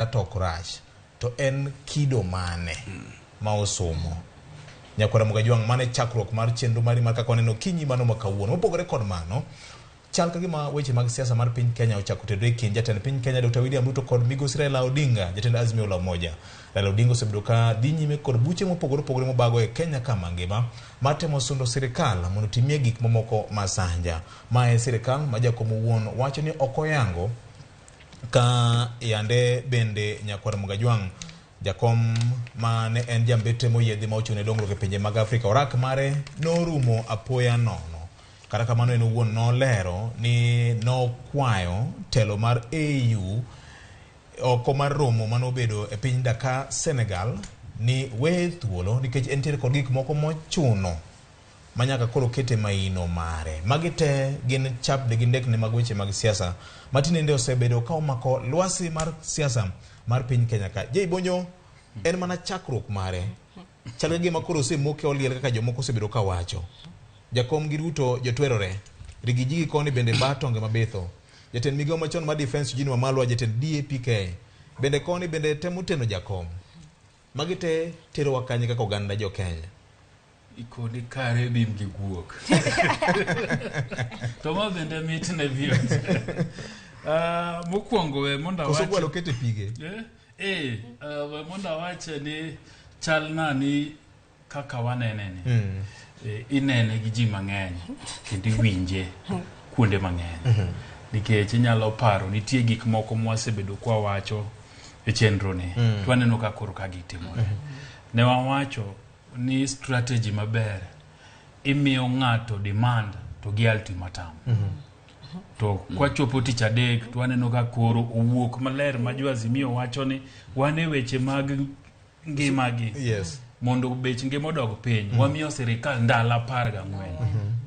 To ok rach, to en kido mane ma osomo? Nyakwar Ramogi Ajwang', mano e chakruok mar chenro mari mar kaka waneno okinyi mano ma kawuono. Mopogore kod mano, chal ka gima weche mag siasa mar piny Kenya ochako tedore e kind jatend piny Kenya Dr. William Ruto kod migosi Raila Odinga, jatend Azimio la Umoja. Raila Odinga osebedo ka dhi nyime kod buche mopogore opogore mobago e Kenya ka mangima mar temo sundo sirikal mondo otimie gik mamoko masanja. Ma en sirikal ma jakom owuon wacho ni ok oyango Ka yande bende Nyakwar Mugajwang' jakom ma ne en jambetre moyiedhi ma ochung' ne dongruok e pinje mag Afrika orak mare norumo apoya nono. Kata kamano en owuon nolero ni nokwayo telo mar AU oko mar romo manobedo e piny Dakar, Senegal ni weye thuolo nikech entiere kod gik moko mochuno ma nyaka koro ket e maino mare. Magi te gin chapni gi ndekni mag weche mag siasa ma tinende osebedo ka omako lwasi mar siasa mar piny Kenya ka. Jay Bonyo en mana chakruok mare. Chal ka gima koro osemoke oliel kaka jomoko osebedo ka wacho. Jakom gi Ruto jotwerore. Rigiji gi koni bende ba tonge mabitho. Jatend migawo machon mar Defence Eugene Wamalwa jatend DAPK bende koni bende temo teno jakom. Magi te terowa kanye kaka oganda jo Kenya? Ikoni kare bim gi guok. To ma bende mit ne BOJ. Mokwongo we mondo Koso awach. gwalo kete pige. Eh, eh, we mondo awache ni chal na ni kaka wanene ni. Eh, inene gi ji mang'eny kendo iwinje kuonde mang'eny. Nikech inyalo paro nitie gik moko mwasebedo kwawacho e chenro ni. To waneno ka koro ka gitimore. Ne wawacho ni strategy maber imiyo ng'ato demand to gi ultimatum. To kwachopo tich adek to waneno ka koro owuok maler ma jo Azimio wacho ni wan e weche mag ngimagi mondo bech ngima odog piny wamiyo sirikal ndalo 14.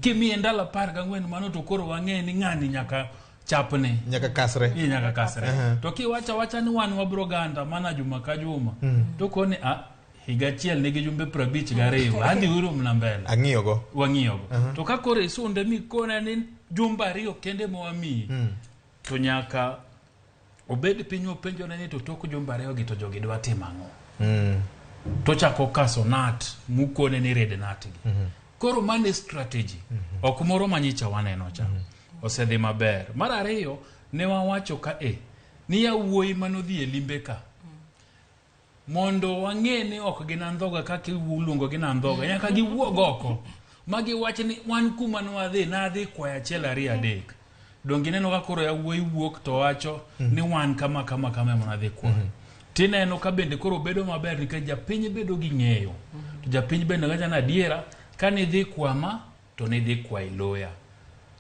Kimiye ndalo 14 mano to koro wang'e ni ng'ani nyaka chapni. Nyaka kasre. Ni nyaka kasre. To kiwacho awacha ni wan wabro ganda mana juma ka juma to koni a higa achiel nigi jumbe 52 adhi uru mna mbele. Ang'iyogo. Wang'iyogo. To ka koro isunde mikone ni jumbe ariyo kende ma wamiyi to nyaka obed piny openjore ni to tok jumbe ariyo gi to jogi dwa timo ang'o. To chako kaso nat mukone ni red nat gi. Koro mano e strategy. Ok moro manyicha waneno cha. Osedhi maber. Mar ariyo ne wawacho ka e ni yawuoyi manodhi e limbe ka mondo wang'e ni ok gin andhoga kaka iluongo gi andhoga nyaka giwuog oko ma giwach ni wan kuma nwadhi nadhi kwayo achiel ariyo adek. Donge ineno ka koro yawuoyi wuok to wacho ni wan kama kama kama ema nadhi kwayo. Tineno ka bende koro bedo maber nikech japiny bedo gi ng'eyo. To japiny bende wacho ni adiera ka nidhi kwama to nidhi kwayi luya.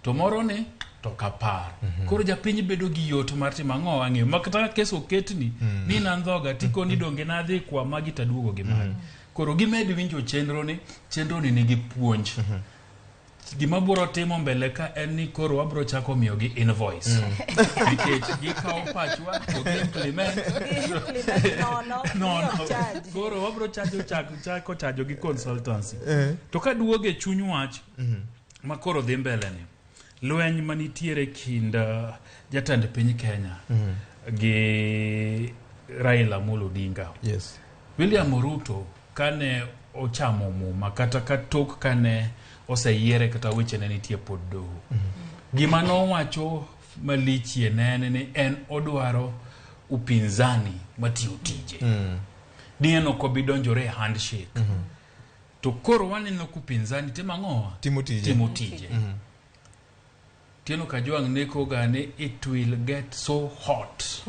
To moro ni to kapar. Koro japiny bedo gi yot mar timo ang'o wang'eyo. Ma kata ka kes oketni ni nandhoga tikoni donge nadhi kwa magi taduogo gi magi. Koro gimed winjo chenro ni, chenro ni nigi puonj. Gima bro timo mbele ka en ni koro wabro chako miyogi invoice. Nikech gikawo pachwa to gi implement. Nono, Nono. free of charge. Koro wabro chajo chako chako chajo gi consultancy. To ka duogo e chuny wach ma koro dhi mbele ni lweny manitiere kind jatend piny Kenya gi Raila Amolo Odinga. William Ruto kane ochamo muma kata ka tok kane oseyiere kata weche ne nitie pod doho. Gima nowacho malichie ne en ni en odwaro upinzani matiyo tije. Ni en ok obi donjore e handshake. To koro waneno ka upinzani timo ang'owa? Timo tije. Timo tije. Tieno Kajwang' neko ga ni it will get so hot.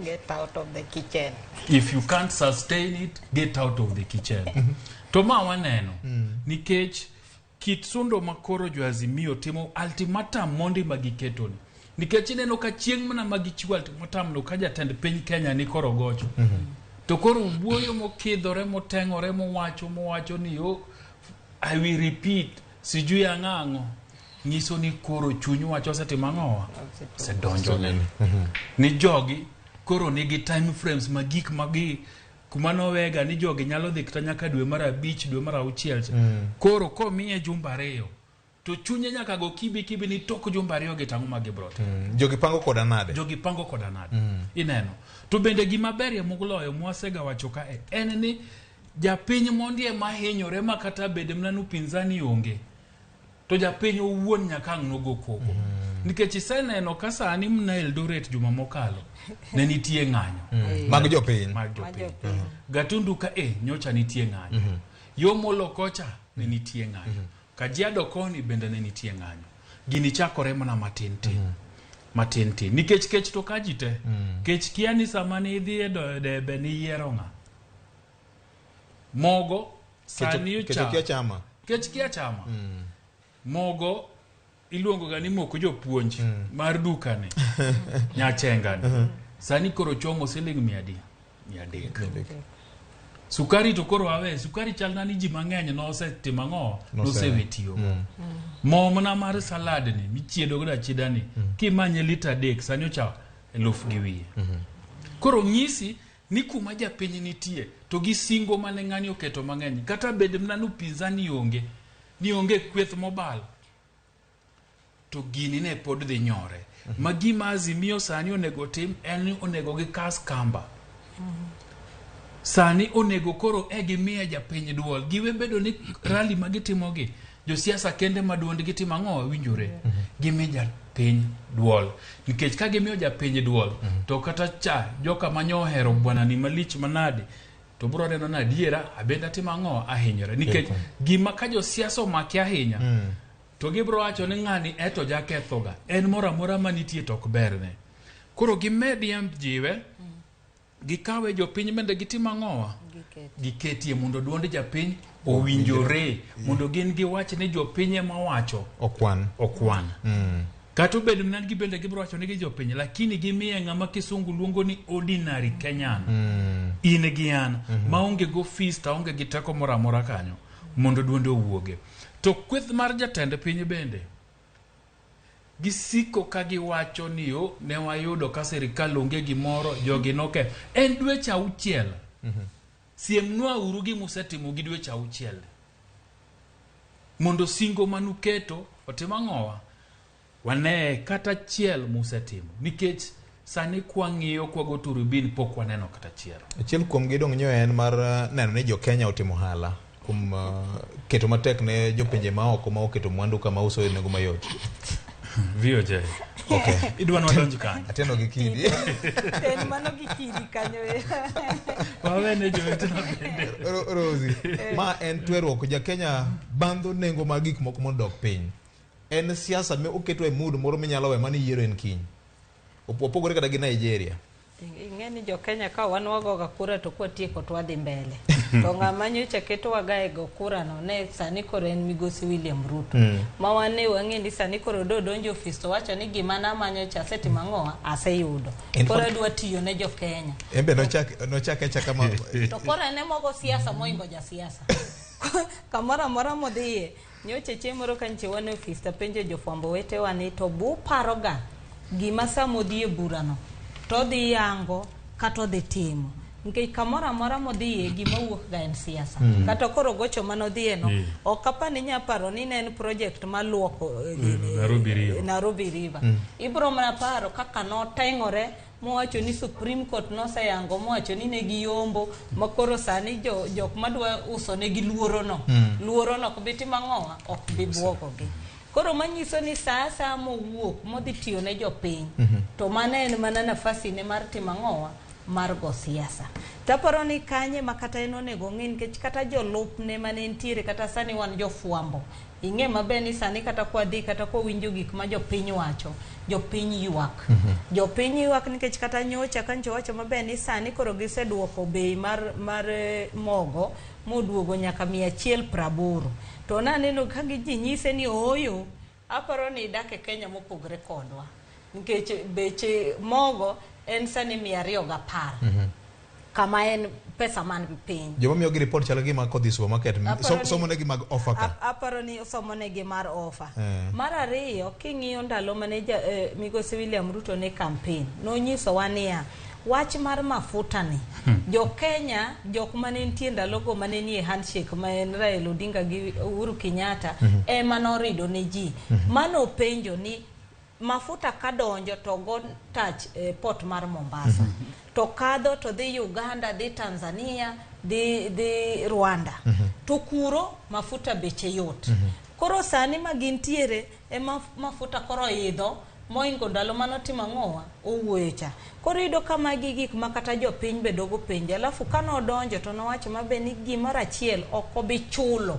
Get out of the kitchen. If you can't sustain it, get out of the kitchen. To ma waneno nikech kit sundo ma koro jo Azimio timo ultimatum mondi ma giketo ni. Nikech ineno ka chieng' mana ma gichiwo ultimatum no ka jatend piny Kenya ni koro gocho. To koro wuoyo mokidhore moteng'ore mowacho mowacho ni oh, I will repeat sijui ang'o ang'o nyiso ni koro chuny wacho osetimo ang'owa osedonjo ni jogi koro nigi time frames ma gik ma gi kuma nowega ni jogi nyalo dhi kata nyaka dwe mar abich dwe mar auchiel cha. Koro komiye jumbe ariyo To chunye nyaka go kibi kibi ni tok jumbe ariyo gi tang'o ma gibro timo. Jogi pango koda nade? Jogi pango koda nade. Ineno. To bende gima berie moloyo mwasega wacho kae en ni japiny mondi ema hinyore ma kata bed mana ni upinzani onge to japiny owuon nyaka ang' nogo koko. Nikech iseneno ka sani mna Eldoret juma mokalo ne nitie ng'anyo. Mag jopiny. Mag Mag jopiny. jopiny. Gatundu ka nyocha nitie ng'anyo. Yo Molo kocha ne nitie ng'anyo. Kajiado koni bende ne nitie ng'anyo. Gini chakore mana matin tin. Matin tin. Nikech kech to kaji te. Kech kia ni sama ne idhi e debe ni yiero ng'a. Mogo sani Kech okia chama. Kech kia chama. Mogo iluongo ga ni moko jopuonj mar dukani. Nyachenga ni. Sani koro chomo siling 300. Sukari to koro awe, sukari chalna ni ji mang'eny nosetimo ang'o? Nosewe tiyo. Mo mana mar salad ni michiedo godo achida ni kimanye lita 3 sani ocha 1,200. Koro ng'isi ni kuma japiny nitie to gi singo mane ng'ani oketo mang'eny kata bed mana ni upinzani onge ni onge kweth mobal to gini ne pod dhi nyore. Ma gima Azimio sani onego tim en ni onego gikas kamba. Sani onego koro e gimiye japiny duol. Giwe bedo ni rally ma gitimogi, josiasa kende ma duondgi timo ang'o winjore. Gimi japiny duol. Nikech ka gimiyo japiny duol, to kata cha joka manyo ohero bwanani malich manade, to bro neno ni adiera abende atimo ang'o ahinyore. Nikech gima ka josiasa omaki ahinya, to gibro wacho ni ng'ani eto jakethoga. En moro amora manitie to ok berne. Koro gimed jiwe, gikawe jopiny bende gitim ang'owa? Giketie mondo duond japiny owinjore, mondo gin giwach ni jopiny ema wacho. Okwan. Okwan. Kata obedo mana ni gibende gibro wacho ni gi jopiny, lakini gimiye ng'ama kisungu luongo ni ordinary Kenyan. In gi an, maonge go fees to aonge gi teko moro amora kanyo, mondo duonde owuoge. To kweth mar jatend piny bende, gisiko ka giwacho ni yo ne wayudo ka sirikal onge gimoro, jogi noke. En dweche 6. Siemnwa uru gima usetimo gi dweche 6. Mondo singo manuketo otim ang'owa? Wane kata achiel musetimo. Nikech sani kwang'iyo kwago turubin pok waneno kata achiel. Achiel kuom gi dong' nyo en mar neno ni jo Kenya otimo ohala kuom keto matek ne jopinje maoko ma oketo mwandu kama uso e nengo mayot. VOJ. Okay. Idwa ni wadonj kanyo. Ateno gi kidi. En mano gi kidi kanyo. Wawene jowetena bende. Rosie, ma en tweruok ja Kenya bandho nengo mag gik moko mondo odok piny. En siasa me oketo e mood moro minyalo we mani yiero en kiny. Opogore kata gi Nigeria. Ing'e ni jo Kenya ka wan wagoga kura to kwatieko to wadhi mbele. To ng'ama nyocha ketowaga e go kura no ne sani koro en migosi William Ruto. Ma wan ne wang'e ni sani koro dodonjo ofis to wacho ni gima namanyo cha asetimo ang'o aseyudo. Koro adwa tiyo ne jo Kenya. En be nochak achaka ma To koro en emogo siasa moingo jasiasa. Kamoro amora modhiye nyocha chieng' moro ka nyiche wan e ofis tapenjo jofwambo wetewa ni to bu paroga gima sama odhi e burano to odhi yango kata odhi timo. Nikech kamoro amora modhiye gima wuok ga en siasa. Kata koro gocho mane odhiye no, ok apar ni inya paro ni ne en project maluoko Nairobi River. Nairobi River. Ibro mana paro kaka noteng'ore mowacho ni Supreme Court noseyango mowacho ni ne giyombo ma koro sani jok madwa uso ne gi luoro no. Luoro no ok bi timo ang'owa, ok bi buogogi. Koro manyiso ni saa asaya mowuok modhi tiyo ne jopiny, to mano en mana nafasi ne mar timo ang'owa, mar go siasa. Taparo ni kanye ma kata en onego ng'e nikech kata jolupne mane nitiere kata sani wan jofwambo. Ing'e maber ni sani kata kwadhi kata kwawinjo gik ma jopiny wacho, jopiny ywak. Jopiny ywak nikech kata nyocha ka nyocha wacho maber ni sani koro giseduoko bei mar mogo moduogo nyaka 180. To naneno ka ji nyise ni ooyo, aparo ni idak e Kenya mopogre kodwa. Nikech beche mogo en sani 210. Kama en pesa man piny. Joma miyo gi report chalo gima kodhi supermarket, somo negi mag offer ka. Aparo ni somo negi mar offer. Mar ariyo, king'iyo ndalo mane migosi William Ruto ne campaign, nonyisowa niya, Wach mar mafuta ni, jo Kenya jok mane nitie ndalogo mane nie handshake ma en Raila Odinga gi Uhuru Kenyatta ema norido ne ji. Mano penjo ni mafuta kadonjo to go touch port mar Mombasa. To kadho to dhi Uganda, dhi Tanzania, dhi Rwanda. To kuro mafuta beche yot. Koro sani ma gintiere ema mafuta koro idho moingo ndalo manotimo ang'owa owuoyo cha. Koro iyudo ka magi gik ma kata jopiny be dogo penjo. Alafu kanodonjo to nowacho maber ni gimoro achiel ok obi chulo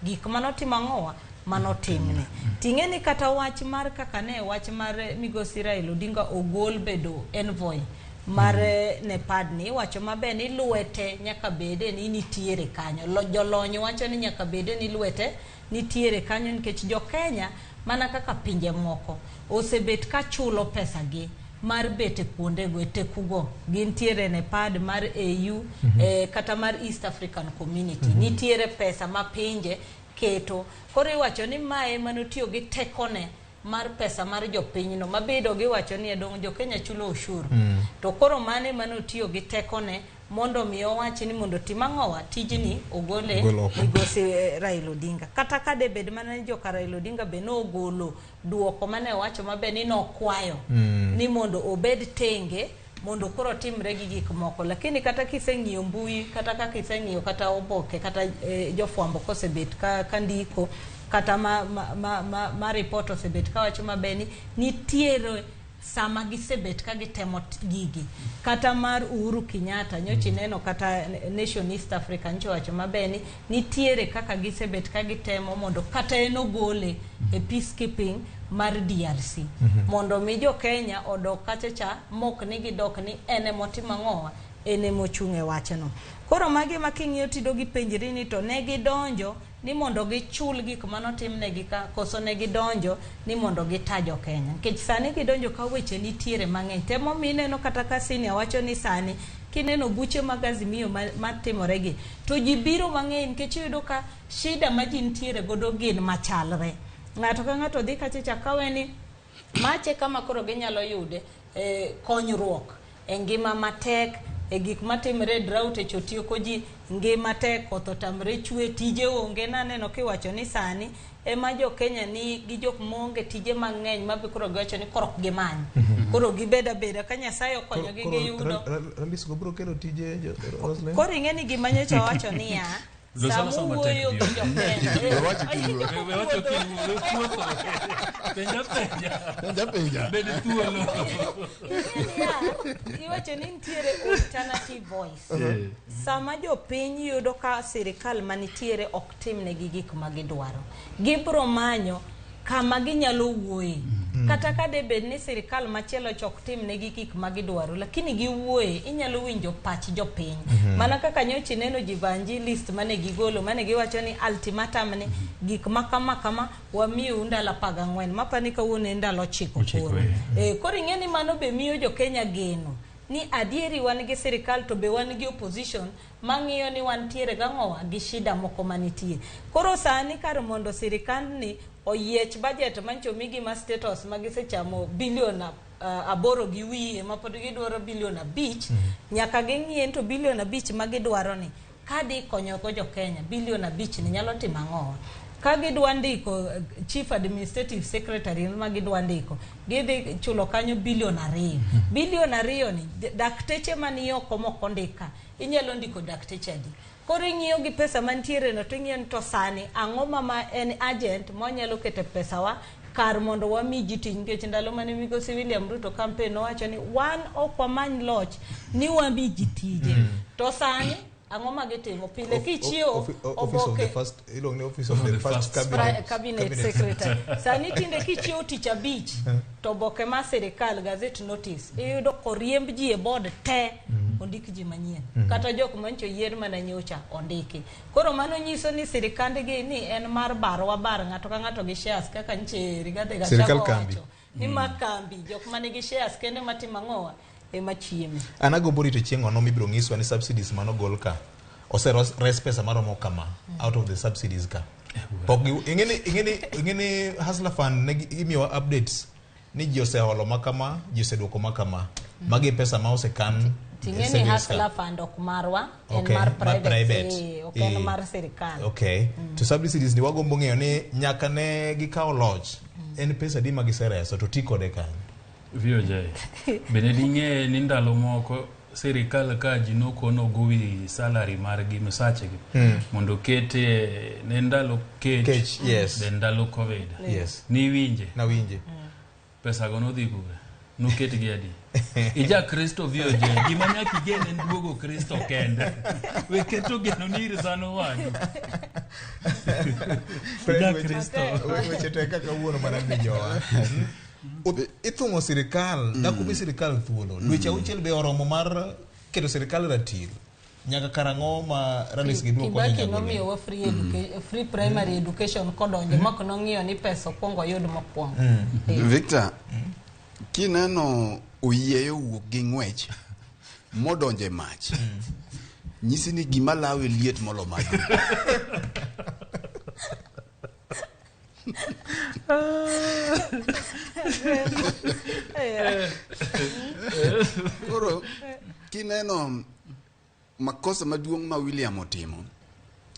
gik manotimo ang'owa manotimne. Ting'e ni kata wach mar kaka ne wach mar migosi Raila Odinga ogol bedo envoy mar Nepad ni iwacho maber ni lwete nyaka bede ni nitiere kanyo. Jolony wacho ni nyaka bede ni lwete nitiere kanyo nikech jo Kenya mana kaka pinje moko osebet ka chulo pesa gi mar bet e kuondego e tekugo. Gintiere Nepad mar AU kata mar East African Community. Nitiere pesa ma pinje keto. Koro iwacho ni mae manotiyo gi tekone mar pesa mar jopinyno mabedo giwacho ni dong jo Kenya chulo ushuru. To koro mane manotiyo gi tekone mondo mi owach ni mondo tim ang'owa tijni ogole migosi Raila Odinga. Kata ka de bed mana ni joka Raila Odinga be nogolo duoko mane owacho maber ni nokwayo ni mondo obed tenge mondo koro timre gi gik moko. Lakini kata kiseng'iyo mbui, kata kaka iseng'iyo kata oboke, kata jofwambo kosebet ka ndiko, kata ma report osebet kawacho maber ni nitiere sama gisebet ka gitemo gigi. Kata mar Uhuru Kenyatta nyocha ineno kata Nation East Africa nyocha owacho maber ni nitiere kaka gisebet ka gitemo mondo kata en ogole e peacekeeping mar DRC. Mondo mi jo Kenya odok kacha cha mok ni gidok ni en emotimo ang'owa, en emochung' e wachno. Koro magi ma king'iyo tido gipenjri ni to ne gidonjo ni mondo gichul gik manotimnegi ka koso ne gidonjo ni mondo gita jo Kenya. Nikech sani gidonjo ka weche nitiere mang'eny. Temo ineno kata ka senior wacho ni sani kineno buche mag Azimio matimore gi to ji biro mang'eny nikech iyudo ka shida ma ji nitiere godo gin machalre. Ng'ato ka ng'ato dhi kacha cha kawe ni mache kama koro ginyalo yude konyruok e ngima matek, e gik matimre drought e chotieko ji, ngima tek, koth otamre chwe, tije onge. Naneno kiwacho ni sani ema jo Kenya ni gi jok maonge tije mang'eny ma be koro giwacho ni koro ok gimany. Koro gibed abeda ka Nyasaye okonyogi giyudo. Ralisgo biro kelo tije Roslyn? Koro ing'e ni gima nyocha wacho niya, Sama wuoyo gi jo Kenya. Wacho kiluo, penja penja. Penja. Bed thuolo. Iwacho ni nitiere alternative voice. Sama jopiny yudo ka sirikal manitiere ok timnegi gik ma gidwaro, gibro manyo kama ginyalo wuoye. Kata ka de bed ni sirikal machielo chok timnegi gik ma gidwaro, lakini giwuoye, inyalo winjo pach jopiny. Mana kaka nyocha ineno Jivanji list mane gigolo, mane giwacho ni ultimatum ni gik ma kama kama wamiu ndalo 14, mapani kawuono en ndalo 9 koro. Koro ing'e ni mano be miyo jo Kenya geno ni adieri wan gi sirikal to be wan gi opposition mang'iyo ni wantiere gang'owa gi shida moko manitie. Koro sani kar mondo sirikandni oyiech budget mancho migi ma status ma gisechamo bilion 8 gi wiye ma pod gidwaro bilion 5, nyaka ging'iye to bilion 5 ma gidwaro ni kadi konyogo jo Kenya bilion 5 ni nyalo timo ang'owa. Ka gidwa ndiko Chief Administrative Secretary ma gidwa ndiko, gidhi chulo kanyo bilion 2. Bilion 2 ni dakteche mani oko mok ondika, inyalo ndiko dakteche adi? Koro ing'iyo gi pesa mantiere no to ing'iyo ni to sani ang'o ma en agent mwanyalo kete pesawa kar mondo wami ji tich, nikech ndalo mane migosi William Ruto campaign nowacho ni wan ok wamany loch ni wami ji tije. To sani ang'o ma gitimo? Pile kichiewo oboke Office of the first cabinet secretary. Sani tinde kichiewo tich abich to oboke mar sirikal gazette notice iyudo koriemb ji e board te ondik ji manyien. Kata jok mancho yier mana nyocha ondiki. Koro mano nyiso ni sirikandgi ni en mar barwa bar ng'ato ka ng'ato gi shares kaka nche Rigathi Gachagua wacho ni ma kambi jok manigi shares kende matimo ang'owa ema chieme. An agombo rito chieng' ono mibiro nyiswa ni subsidies manogol ka ose res pesa maromo kama out of the subsidies ka. Pok ing'eni Hustler Fund ne imiyowa updates ni ji oseholo makama, ji oseduoko makama. Magi e pesa ma osekan Ting'e e ni savings Hustler ka. Fund ok marwa, en Okay, mar mar private, private. ok en Eh. mar sirikal. Okay. To subsidies ni wagombo ng'eyo ni nyaka ne gikaw loch en pesa adi ma gisereso to ti kode kanyo. VOJ bende ding'e ni ndalo moko sirikal ka ji nokono gowi salary margi misachgi mondo okete ne ndalo kech, Kech, yes. be ndalo covid Yes. niwinje Nawinje. pesago nodhi kure noketgi adi ija kristo VOJ gima nyaka igen en duogo kristo kende we keto geno ni ir dhano wadu ija kristo Weche tek kaka wuono mana ni jowa. Ithung'o sirikal, dakumi sirikal thuolo. Dweche auchiel be oromo mar keto sirikal ratil. Nyaka karang'o ma rallies gi biro konyo Kibaki nyagole? nomiyowa free, free primary education kodonjo mok nong'iyo ni pesa okwongo oyud mokwongo. Eh. Victor, kineno oyieyo wuok gi ng'wech modonjo e mach, nyisi ni gima lawe liet molo mach. Koro kineno makosa maduong' ma William otimo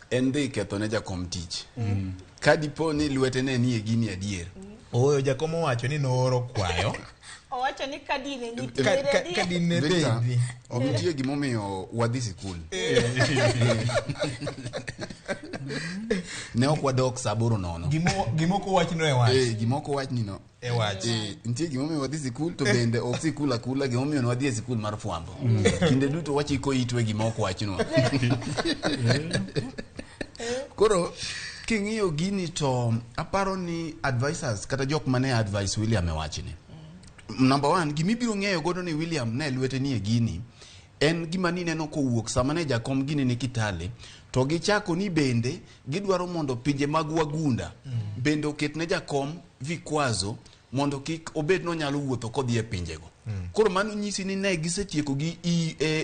en dhi ketho ne jakom tich. Ka dipo ni lwete ne nie gini adier. Ooyo jakom owacho ni nooro kwayo. Owacho ni ka dine Ka, nitiere ka, adier. ka dine Victor, bedi. ok nitie gimomiyo wadhi sikul. Ne ok wadok saa aboro nono. Gimoko wachno e wach. Gima ok wachni no. E wach. Nitie gimomiyo wadhi sikul to bende ok sikul akula gimomiyo ne wadhi e sikul mar fwambo. Kinde duto wachiko itwe gima ok wachnwa. Koro king'iyo gini to aparo ni advisors kata jok mane advice William e wachni. Number one, gimibiro ng'eyo godo ni William ne lwete nie gini en gima nineno kowuok sama ne jakom gini ni Kitale to gichako ni bende gidwaro mondo pinje mag wagunda bende oket ne jakom vikwazo mondo kik obed nonyalo wuotho kodhi e pinjego. Koro mano nyisi ni ne gisetieko gi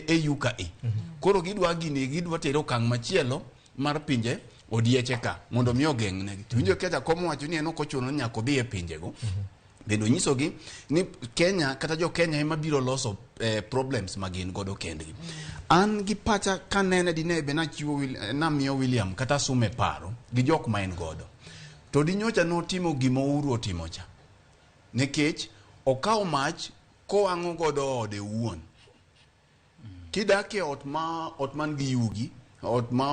AU ka e. Koro gidwa gini gidwa tere okang' machielo mar pinje odieche ka mondo mi ogeng'negi. To winjo ka jakom owacho ni en ok ochuno ni nyaka odhi e pinjego. Bende onyisogi ni Kenya kata jo Kenya ema biro loso problems ma gin godo kendgi. An gi pacha kanene dine be nachiwo namiyo William kata asume paro gi jok ma en godo. To dinyocha notimo gima Uhuru otimo cha. Nikech okawo mach kowang'o godo ode owuon. Kidak e ot ma ot man gi yugi, ot ma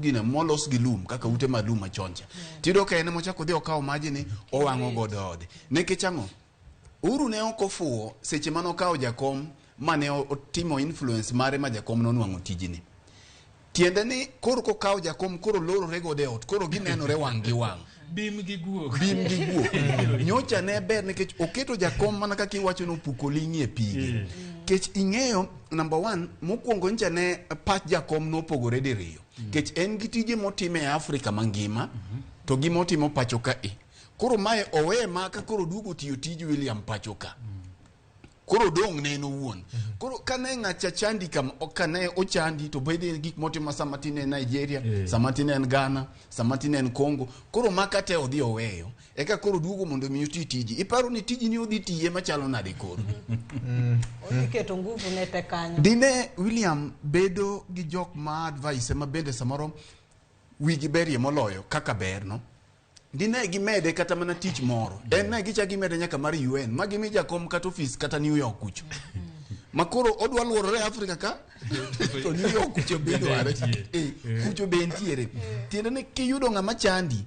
gine molos gi lum kaka ute mag lum machon cha. Tiyudo ka en emochako odhi okawo majni owang'o godo ode. Nikech ang'o? Uhuru ne ok ofuwo seche mane okawo jakom mane otimo influence mare ma jakom nonwang'o tijni. Tiende ni koro kokawo jakom koro lorore godo e ot, koro ginenore wang' gi wang'. Bim gi guok. Bim gi guok. Nyocha ne ber nikech oketo jakom mana kaka iwacho ni opuko ling'i e pigi. Kech ing'eyo number one, mokwongo ncha ne pach jakom nopogore diriyo. Kech en gi tije motimo e Afrika mangima, to gi motimo pacho ka e. Koro mae oweye ma ka koro duogo tiyo tij William pacho ka. Koro dong' ne en owuon. Koro kane ng'acha chandi kam kane ochandi to bede gik motimo sama tin en Nigeria, sama tin en Ghana, sama tin en Congo. Koro maka te odhi oweyo. Eka koro duogo mondo mi oti tiji. Iparo ni tiji ni odhi tiye machalo nade koro? Odhi keto nguvu ne te kanyo. Dine William bedo gi jok ma advice ma bende samoro wigi berie moloyo kaka ber no. Dine gimede kata mana tich moro. En ne gicha gimede nyaka mar UN. Ma gimi jakom kata ofis kata New York kucho. Ma koro odwa luorore Afrika ka to New York kucho be dware. Kucho be ntiere. Tiende ni kiyudo ng'ama chandi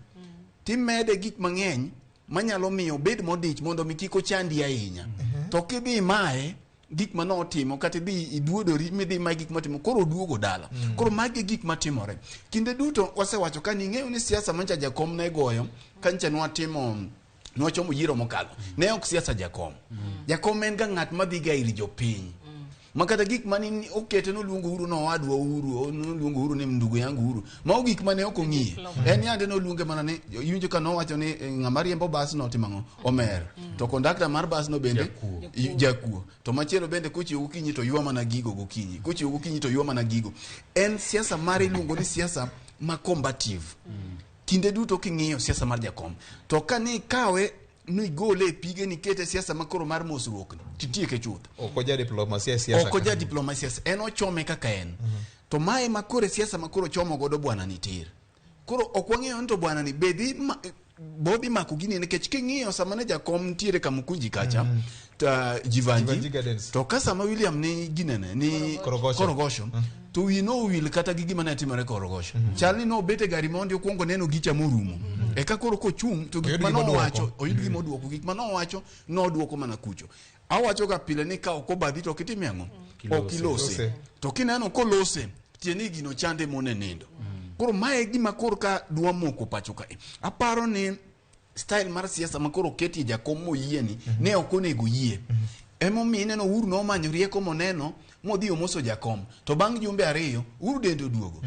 timede gik mang'eny manyalo miyo obed modich mondo mi kik ochandi ahinya. To kidhi imaye gik mane otimo kata idhi iduodori midhi imaye gik motimo koro oduogo dala. Koro magi e gik matimore. Kinde duto wasewacho ka ni ing'eyo ni siasa mancha jakom ne goyo ka ncha nwatimo nwachomo yiero mokalo. Ne ok siasa jakom. Jakom en ga ng'at madhi ga ir jopiny. Ma kata gik mane okete noluongo Uhuru ni owadwa Uhuru, noluongo Uhuru ni ndugu yangu Uhuru. Mago gik mane ok ong'iye. En yande noluonge mana ni iwinjo ka nowacho ni ng'ama riembo bas no otimo ang'o? Omer. To kondakta mar bas no bende jakuo. To machielo bende kochiew gokinyi to ywa mana gigo gokinyi. Kochiew gokinyi to ywa mana gigo. En siasa mare iluongo ni siasa ma combative. Kinde duto king'iyo siasa mar jakom. To ka ni ikawe nigole e pige nikete siasa makoro mar mosruok ni titieke chuth. Ok oja diplomasia e siasa. Ok oja diplomasia, en ochome kaka en. To mae makoro e siasa makoro chomo godo bwana ni tir. Koro ok wang'eyo ni to bwana ni be dhi bodhi mako gini, nikech king'iyo sama ne jakom nitiere Kamukunji kacha, ta Jivanji Jivanji Gardens. To ka sama William ni ginene ni Korogosho. Korogosho, to wiye nowil kata gi gima ne timore Korogosho. Chal ni nobet e gari mondi okuongo neno gicha morumo, eka koro kochung' to gik Oyud ma gima oduoko. nowacho oyud gima oduoko, gik ma nowacho noduoko mana kucho. Awacho ga pile ni ka ok obadhi to ok itime ang'o, ok ilose. Lose. To kineno kolose, tiende ni gino chande mone nindo. Koro mae e gima koro ka dwa moko pacho kae. Aparo ni style mar siasa ma koro oketie jakom moyie ni ne ok onego yie. Emomiyo ineno Uhuru nomanyo rieko moneno modhi omoso jakom, to bang' jumbe 2 Uhuru dende oduogo.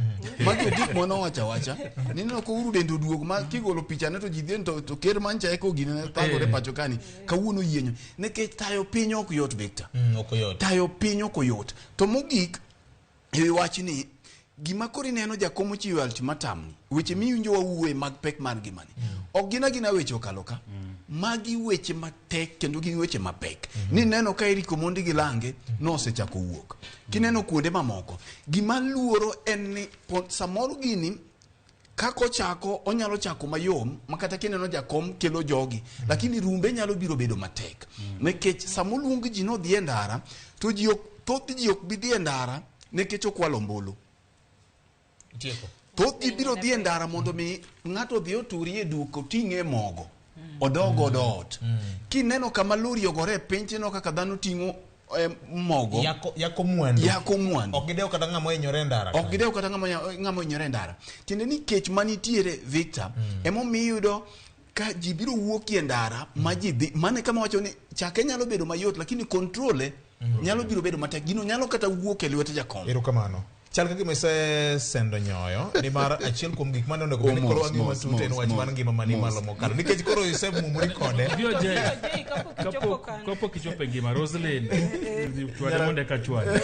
Magi gik manowacho awacha nineno ka Uhuru dende oduogo ma kigolo pichane to ji dhi to ker mancha eko gine ne thagore pacho kani kawuono yienyo, nikech tayo piny ok yot, Victor. Ok oyot. Tayo piny ok oyot. To mogik e wachni, gima koro ineno jakom ochiwo ultimatum ni, weche miwinjo wawuoye mag pek mar ngimani ok gin agina weche okalo ka. Magi weche matek kendo gin weche mapek. Nineno ka Eric Omondi gi lange nosechako wuok. Kineno kuonde mamoko, gima luoro en ni samoro gini kaka ochako onyalo chako mayom ma kata kineno jakom kelo jogi, lakini rumbe nyalo biro bedo matek, nikech samoluong ji nodhi e ndara to ji ok, thoth ji ok bi dhi e ndara nikech okwalo ombulu. Tieko. Thoth ji biro dhi e ndara mondo mi ng'ato odhi oturie e duka oting'e mogo odog godo ot. Kineno kama lori ogore e piny, tineno kaka dhano ting'o mogo. Yako mwandu. Yako mwandu. Ok gidew kata ng'ama ohinyore e ndara. Ok gidew kata ng'ama ohinyore e ndara. Tiende ni kech manitiere, Victor, emomiyo iyudo ka ji biro wuok e ndara ma ji dhi mane kama wacho ni chake nyalo bedo mayot, lakini control nyalo biro bedo matek. Gino nyalo kata wuok e lwet jakom. Erokamano. Chal ka gima isesendo nyoyo, nimar achiel kuom gik mane onego bed ni koro wang'iyo matut en wach mar ngima mani malo mokalo. Nikech koro isemumori kode. VOJ, kapok ichopo kanyo. Kapok ichopo e ngima Roslyn, chwade mondo eka chwade.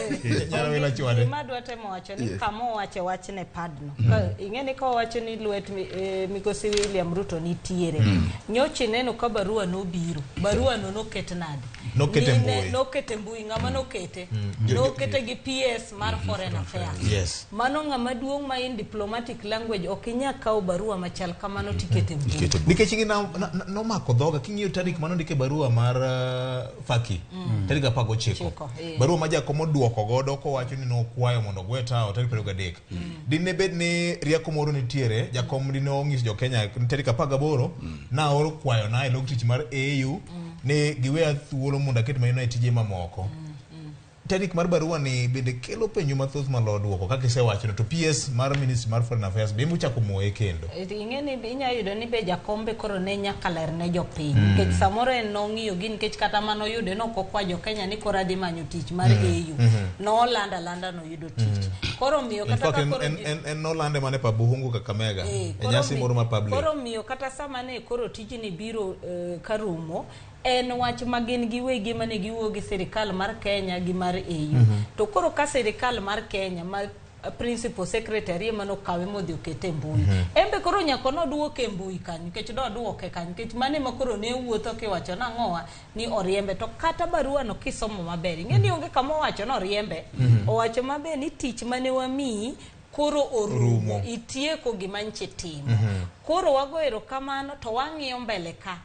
Nyara wila chwade. Gima adwa temo wacho ni kama owache wachne padno. Ka ing'e ni ka owacho ni lwet migosi William Ruto nitiere. Nyocha ineno ka barua nobiro. Barua no noket nade? Nokete Ni mbui. Nokete mbui, ng'ama nokete? Nokete gi PS mar Foreign Affairs. Mano ng'ama duong' ma in diplomatic language ok inyal kawo barua machal kamano tikete mbui. Nikech ing'e nomako dhoga king'iyo tarik manondike barua mar Faki, tarik 19. Chiko, eh. Barua ma jakom oduoko godo kowacho ni nokwayo mondo ogwe tawo tarik 23. Dine bed ni rieko moro nitiere, jakom dine onyiso jo Kenya ni tarik 18 naoro kwayona e log tich mar AU ni giweya thuolo mondo aket maina e tije mamoko. Tarik mar barua ni bende kelo penjo mathoth malo duoko kaka isewacho to PS mar Ministry mar Foreign Affairs be emochako moye kendo. Ing'e ni inya yudo ni be jakombe koro ne nyaka ler ne jopiny, nikech samoro en nong'iyo gi, nikech kata manoyude nok okwa jo Kenya ni koro adhi manyo tich mar AU, nolando alanda noyudo tich. Koro miyo In kata fact, ka en, koro en, en nolande mana e pab Buhungu Kakamega e nyasi moro ma public. Koro miyo kata sama ne koro tijni biro karumo, en wach ma gin giwegi mane giwuoyo gi sirikal mar Kenya gi mar AU. To koro ka sirikal mar Kenya ma principal secretary ema nokawe modhi okete e mbui, en be koro nyaka noduoke e mbui kanyo, nikech noduoke kanyo nikech mano ema koro ne wuotho kiwacho nang'owa ni oriembe. To kata barua no kisomo maber, ing'e ni onge kama owacho ni oriembe. Owacho maber ni tich mane wamiyi koro orumo, Orumo. itieko gima nchi timo. Koro wago erokamano to wang'iyo mbele ka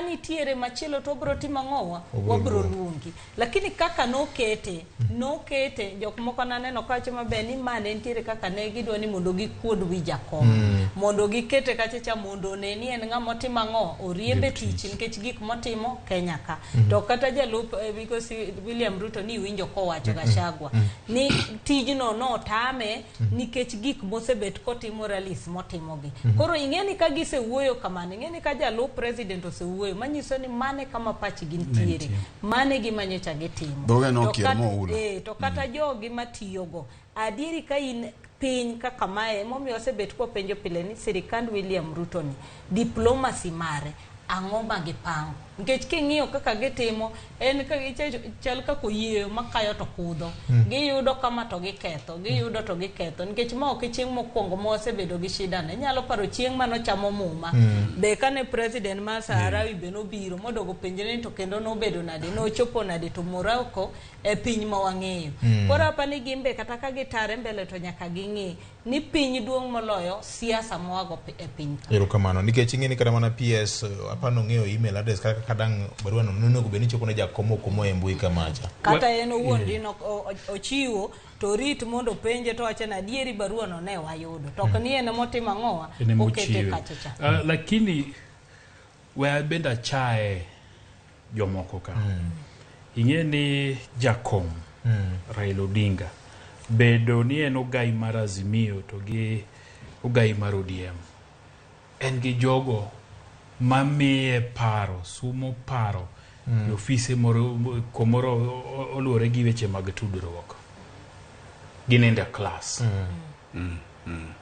nitiere machielo to wabro timo ang'owa, Wabro wabro luongi. luongi. Lakini kaka nokete jok moko naneno kawacho maber ni ma ne nitiere kaka ne gidwa ni mondo gikuod wi jakom, mondo gikete kacha cha mondo one ni en ng'ama otimo ang'o, oriembe tich nikech gik motimo Kenya ka. To kata jalup migosi William Ruto ni iwinjo kowacho Gachagua ni tijno notame nikech gik mosebet kotimo rallies motimogi. Koro ing'e ni ka gisewuoyo kamano, ing'e ni ka jalup president osewuoyo, manyiso ni mane kama pachgi nitiere, mane gima nyocha gitimo. Dhoge To nokier moula. To kata jogi matiyogo, adieri ka in piny kaka mae, emomiyo wasebet kwapenjo pile ni sirikand William Ruto ni diplomacy mare Ang'o ma gipango? Nikech king'iyo kaka gitimo, en ka chal kaka oyieyo makayo to kudho. Giyudo kama to giketho, giyudo to giketho. Nikech ma ok e chieng' mokwongo ma wasebedo gi shida ni. Inyalo paro chieng' manochamo muma. Be kane president mar Saharawi be nobiro modogo penjre ni to kendo nobedo nade, nochopo nade to Morocco e piny ma wang'eyo. Koro apani gin be kata ka gitare mbele to nyaka ging'i ni piny duong' moloyo siasa moago e piny ka. Erokamano. Nikech ing'e ni kata mana PS apano ng'eyo email address kata kaka dang' barua no nonego bed ni chopo ne jakom oko moa e mbui kamacha. Kata en owuon dino ochiwo to rit mondo penje to wacho ni adieri barua no ne wayudo. To ok ni en emotimo ang'owa En ema okete ochiwe. kacha cha. Lakini we bende achaye jomoko ka. Ing'e ni jakom Raila Odinga bedo ni en ogai mar Azimio to gi ogai mar ODM. En gi jogo mamiye paro, sumo paro e ofise moro kumoro oluwore gi weche mag tudruok. Ginindo e klas.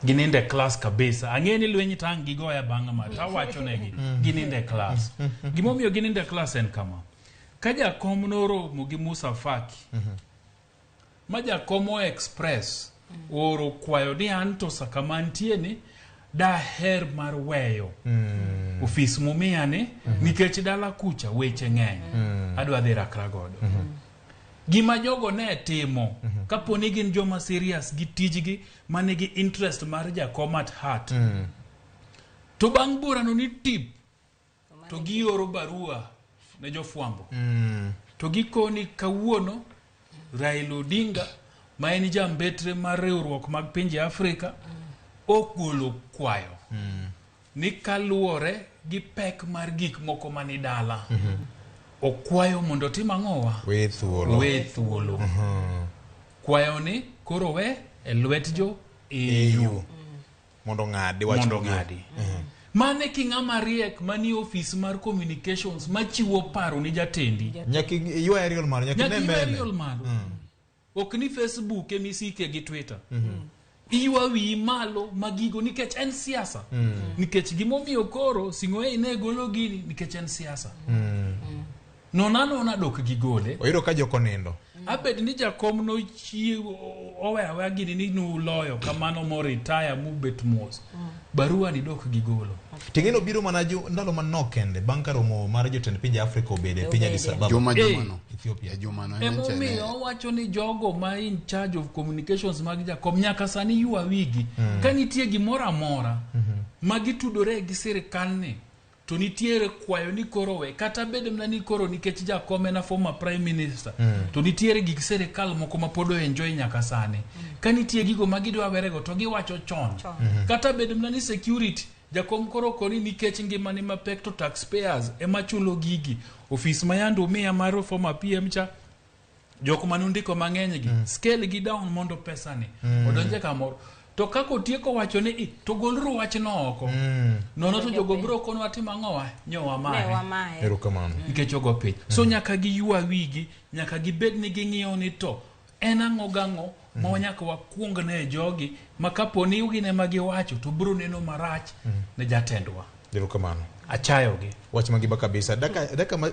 Ginindo e klas kabisa. Ang'e ni lweny tang' gigoya bang' ma tawacho negi. Ginindo e klas. Gimomiyo ginindo e klas en kama. Ka jakom noromo gi Musa Faki, ma jakom o express ooro kwayo ni anto sa kama antie ni daher mar weyo ofis mumiya ni nikech dala kucha weche ng'eny adwa dhi rakra godo. Gima jogo ne timo kapo ni gin joma serious gi tijgi manigi interest mar jakom at heart to bang' burano ni tip to gioro barua ne jofwambo to gikoni kawuono Raila Odinga ma en jambetre mar riwruok mag pinje Afrika ogolo kwayo ni kaluwore gi pek mar gik moko mani dala okwayo mondo otim ang'owa We thuolo. we thuolo kwayo ni koro we e lwet jo EU EU. Mondo ng'adi wach mondo gi. ng'adi mane ki ng'ama riek manie ofis mar communications machiwo paro ni jatendi Nyaka iywa aerial malo, nyaka nyaka ine iywa mbele. aerial malo ok ni Facebook emisike gi Twitter iywa wiyi malo magigo nikech en siasa nikech gimomiyo koro Sing'oei ne golo gini nikech en siasa nona nona dok gigole Oyudo ka joko nindo. abed ni jakom nochiwo owe aweya gini ni nuloyo kamano moritaya mubet mos barua ni dok gigolo Ting'eno biro mana ndalo manok kende bang' ka romo mar jotend pinje Afrika obedo e piny Addis Ababa. Juma Eh. jumano. Ethiopia. E jumano. en Emomiyo owacho ni jogo ma in charge of communications mag jakom nyaka sani ywa wigi ka nitie gimoro amora ma gitudore gi sirikal ni to nitiere kwayo ni koro we kata bed mana ni koro nikech jakom en a former prime minister to nitiere gik sirikal moko ma pod oenjoy nyaka sani ka nitie gigo ma gidwa werego to giwacho chon kata bed mana ni security jakom koro koni nikech ngimane mapek to taxpayers ema chulo gigi ofis ma yande umiya mar former PM cha jok mane undiko mang'eny gi scale gi down mondo pesa ni odonje kamoro to kaka otieko wacho ni "I, to goluru wachno oko nono to jogo biro konwa timo ang'owa nyowa Ne maye wamaye. Erokamano. nikech ogo piny so nyaka giywa wigi nyaka gibed ni ging'iyo ni to en ang'o gang'o ma nyaka wakuong ne jogi ma kapo ni gin ema giwacho to biro neno marach ne jatendwa Erokamano. achayogi Wach magiba kabisa. Daka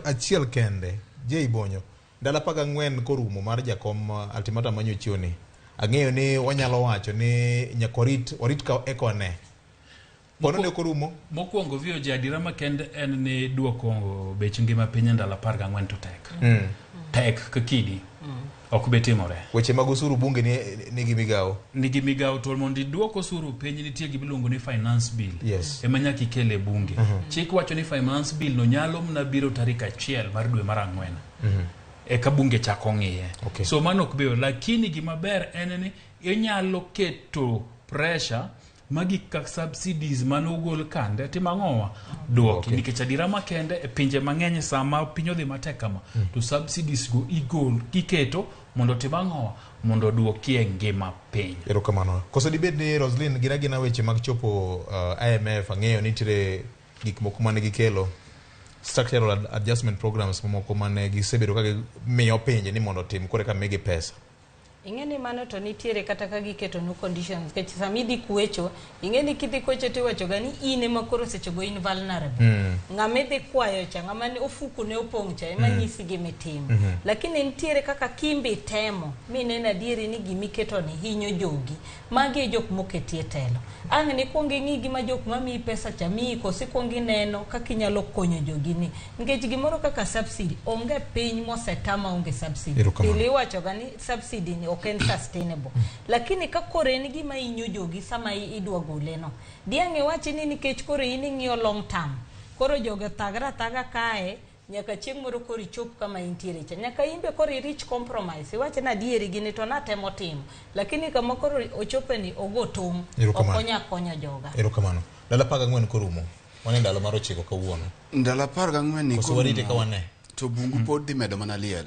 achiel kende, Jay Bonyo. Ndalo 14 korumo mar jakom ultimatum manyochiwo ni. Ang'eyo ni wanyalo wacho ni nyaka warit ka eka wane. Pono ne korumo. Mokwongo VOJ adiera makende en ni duoko bech ngima piny e ndalo 14 to tek. Tek ka kidi. Ok be timore. Weche mag osuru bunge ni nigi migawo. Nigi migawo to mondo iduok osuru piny nitie gima iluongo ni finance bill. Yes. Ema nyaka ikel e bunge. Chik wacho ni finance bill no nyalo mana biro tarik 1 mar dwe mar 4. Eka bunge chako ng'iye. Okay. So mano ok beyo lakini gima ber en ni inyalo keto pressure magi kaka subsidies manogol kande timo ang'owa duoki Okay. nikech adiera makende e pinje mang'eny sama piny odhi matek kama to subsidies go igol iketo mondo otim ang'owa mondo oduokie ngima piny. Erokamano. Koso dibed ni Roslyn gin agina weche mag chopo IMF ang'eyo nitiere gik moko mane gikelo structural adjustment programs mamoko mane gisebedo ka gimiyo pinje ni mondo otim kore ka migi pesa. Ing'e ni mano to nitiere kata ka giketonu conditions nikech sama idhi kwecho ing'e ni kidhi kwecho tiwacho ga ni in ema koro sechego in vulnerable. Ng'ama idhi kwayo cha ng'ama ni ofuku ne opong' cha ema nyisi gimitimo. Lakini nitiere kaka kimbe temo mineno adieri ni gimiketo ni hinyo jogi. Magi e jok moketie telo. Ang' nikwong ing'i gima jok mamiyi pesa cha miyi koso ikwong ineno kaka inyalo konyo jogi ni. Nikech gimoro kaka subsidy onge piny mosetama onge subsidy. Erokamano. Pile iwacho ga ni subsidy ni ok en sustainable. Lakini ka koro en gima hinyo jogi sama idwa gole no. Diang' iwachi ni nikech koro in ing'iyo long term. Koro jogi othagre athaga kae nyaka chieng' moro koro ichop kama intiere cha. Nyaka in be koro i reach compromise. Iwach ni adieri gini to natemo timo. Lakini kama koro ochope ni ogo tong'. Ok Erokamano. onya konyo joga. Erokamano. Ndalo 14 korumo. Wan e ndalo mar 9 kawuono. Ndalo 14 ni Koso warite ka wane. To bungu pod dhi medo mana liel.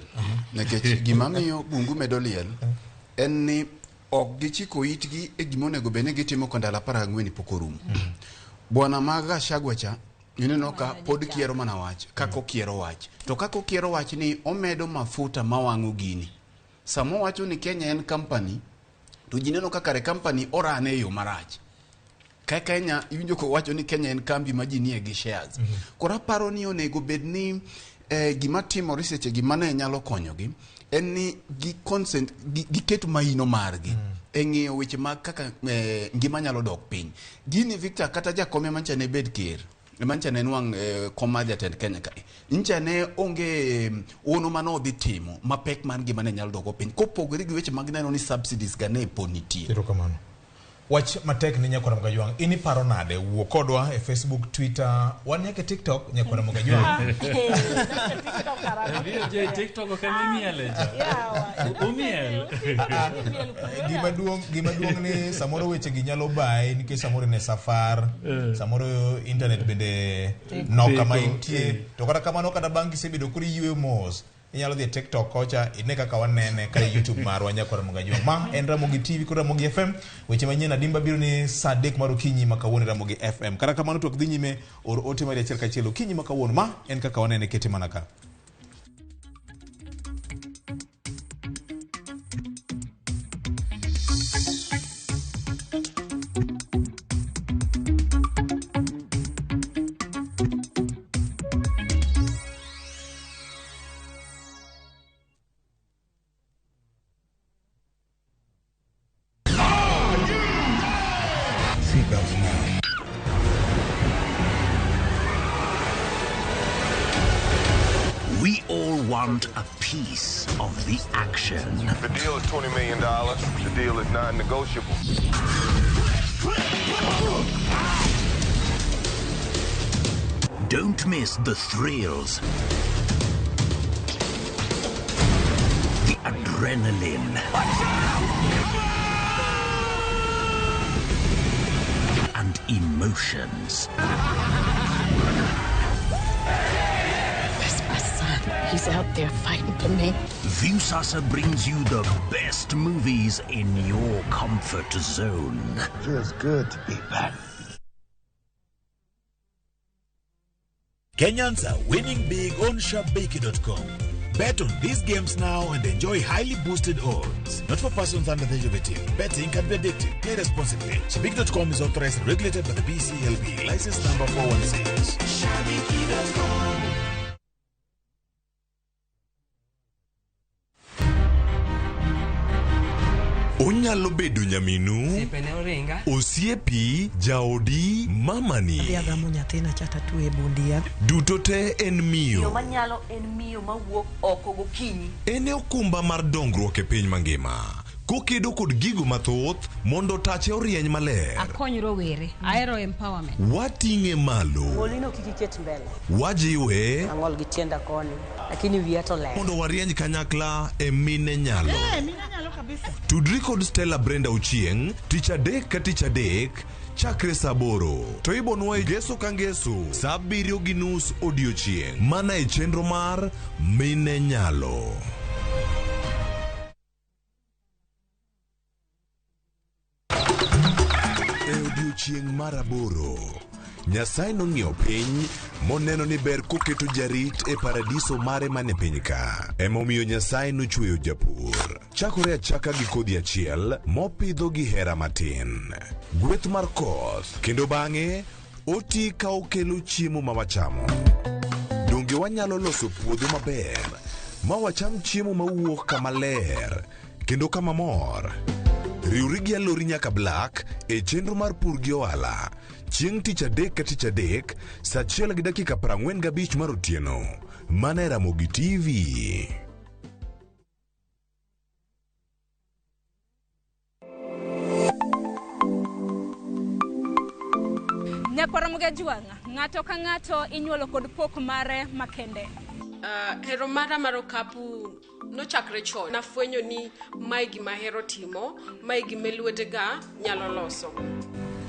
Nikech gima miyo bungu medo liel en ni ok gichiko itgi e gima onego bed ni gitimo ka ndalo 14 pok orumo. Bwana mag Gachagua cha ineno ka pod kiero mana wach kaka okiero wach. To kaka okiero wach ni omedo mafuta mawang'o gini. Sama owacho ni Kenya en company to ji neno ka kare company orane e yo marach. Ka Kenya iwinjo kowacho ni Kenya en kambi ma ji nie gi shares. Koro aparo ni onego bed ni gima timore seche gi mane nyalo konyogi en ni gi consent giket maino margi e ng'iyo weche mag kaka ngima nyalo dok piny. Gini Victor kata jakome mancha ne bed ker mancha ne nwang' kom mar jatend Kenya ka ncha ne onge ono mane odhi timo mapek mar ngima ne nyalo dok piny kopogore gi weche mag neno ni subsidies ga ne pod nitie. Erokamano. Wach matek ni Nyakwar Mogajwang', in iparo nade? Wuo kodwa e Facebook, Twitter, wan nyaka e TikTok, Nyakwar Mogajwang'. VJ TikTok ok ema imiele cha. Umiel. Gima duong' ni samoro weche gi nyalo bayi nikech samoro in e safar, samoro internet bende nok kama intie. To kata kamano kata bang' kisebedo koro iyweyo mos, inyalo dhi e TikTok kocha ine kaka wanene kata e YouTube marwa Nyakwar Mogajwang'. Ma en Ramogi TV kod Ramogi FM. Weche manyien adimba biro ni saa 3 mar okinyi ma kawuono e Ramogi FM. Kata kamano twak dhi nyime or ote mari achiel kachiel okinyi ma kawuono. Ma en kaka wanene kete mana ka. Seatbelts now. We all want a piece of the action. The deal is $20 million. The deal is non-negotiable. Don't miss the thrills, the adrenaline, and emotions. That's my son. He's out there fighting for me. Viusasa brings you the best movies in your comfort zone. Feels good to be back. Kenyans are winning big on Shabiki.com. Bet on these games now and enjoy highly boosted odds. Not for persons under the age of 18. Betting can be addictive. Play responsibly. Shabiki.com is authorized and regulated by the BCLB. License number 416. Shabiki.com. Onyalo bedo nyaminu, osiepi, jaodi, mamani. Adhi agamo nyathina cha tatwe e bundia. Duto te en miyo. Manyalo en miyo mawuok oko gokinyi. En e okumba mar dongruok e piny mangima. Kokedo kod gigo mathoth mondo tache orieny maler. Akony rowere, ahero empowerment. Wating'e malo. Golino kik iket mbele. Wajiwe. Ang'ol gi tienda koni, lakini wiya to ler. Mondo warieny kanyakla e mine nyalo. Mine nyalo kabisa. Tudri kod Stella Brenda Ochieng' tich adek ka tich adek chakre saa 8 to ibonwa e ngeso ka ngeso saa 7:30 odiochieng' mana e chenro mar Mine Nyalo. E odiochieng' mar 8 Nyasaye nong'iyo piny moneno ni ber koketo jarit e paradiso mare mane piny ka. Emomiyo Nyasaye nochweyo japur. Chakore achaka gi kodhi achiel mopidho gi hera matin. Gweth mar koth kendo bang'e oti ka okelo chiemo ma wachamo. Donge wanyalo loso puodho maber ma wacham chiemo mawuok kama ler kendo kama mor? Riwri gi Alori nyaka Black e chenro mar pur gi ohala chieng' tich adek ka tich adek saa 1:45 mar otieno mana e Ramogi TV. Nyakwara Mugajwang', ng'ato ka ng'ato inyuolo kod pok mare makende. Hero mara mar okapu nochakre chon. Nafwenyo ni mae gima ahero timo, mae gima lwetega nyalo loso.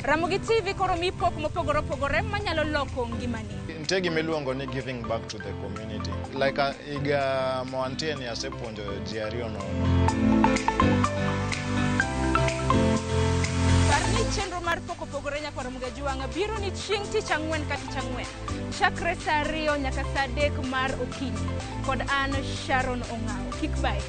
Ramogi TV koro mi pok mopogore opogore manyalo loko ngimani. Nitie gima iluongo ni giving back to the community. Like higa mawantie ni asepuonjo ji ariyo nono. Par ni chenro mar pok opogore nyakwara Mugajwang' biro ni chieng' tich ang'wen ka tich ang'wen. Chakre saa 2 nyaka saa 3 mar okinyi. Kod an Sharon Ong'awo. Kik bae.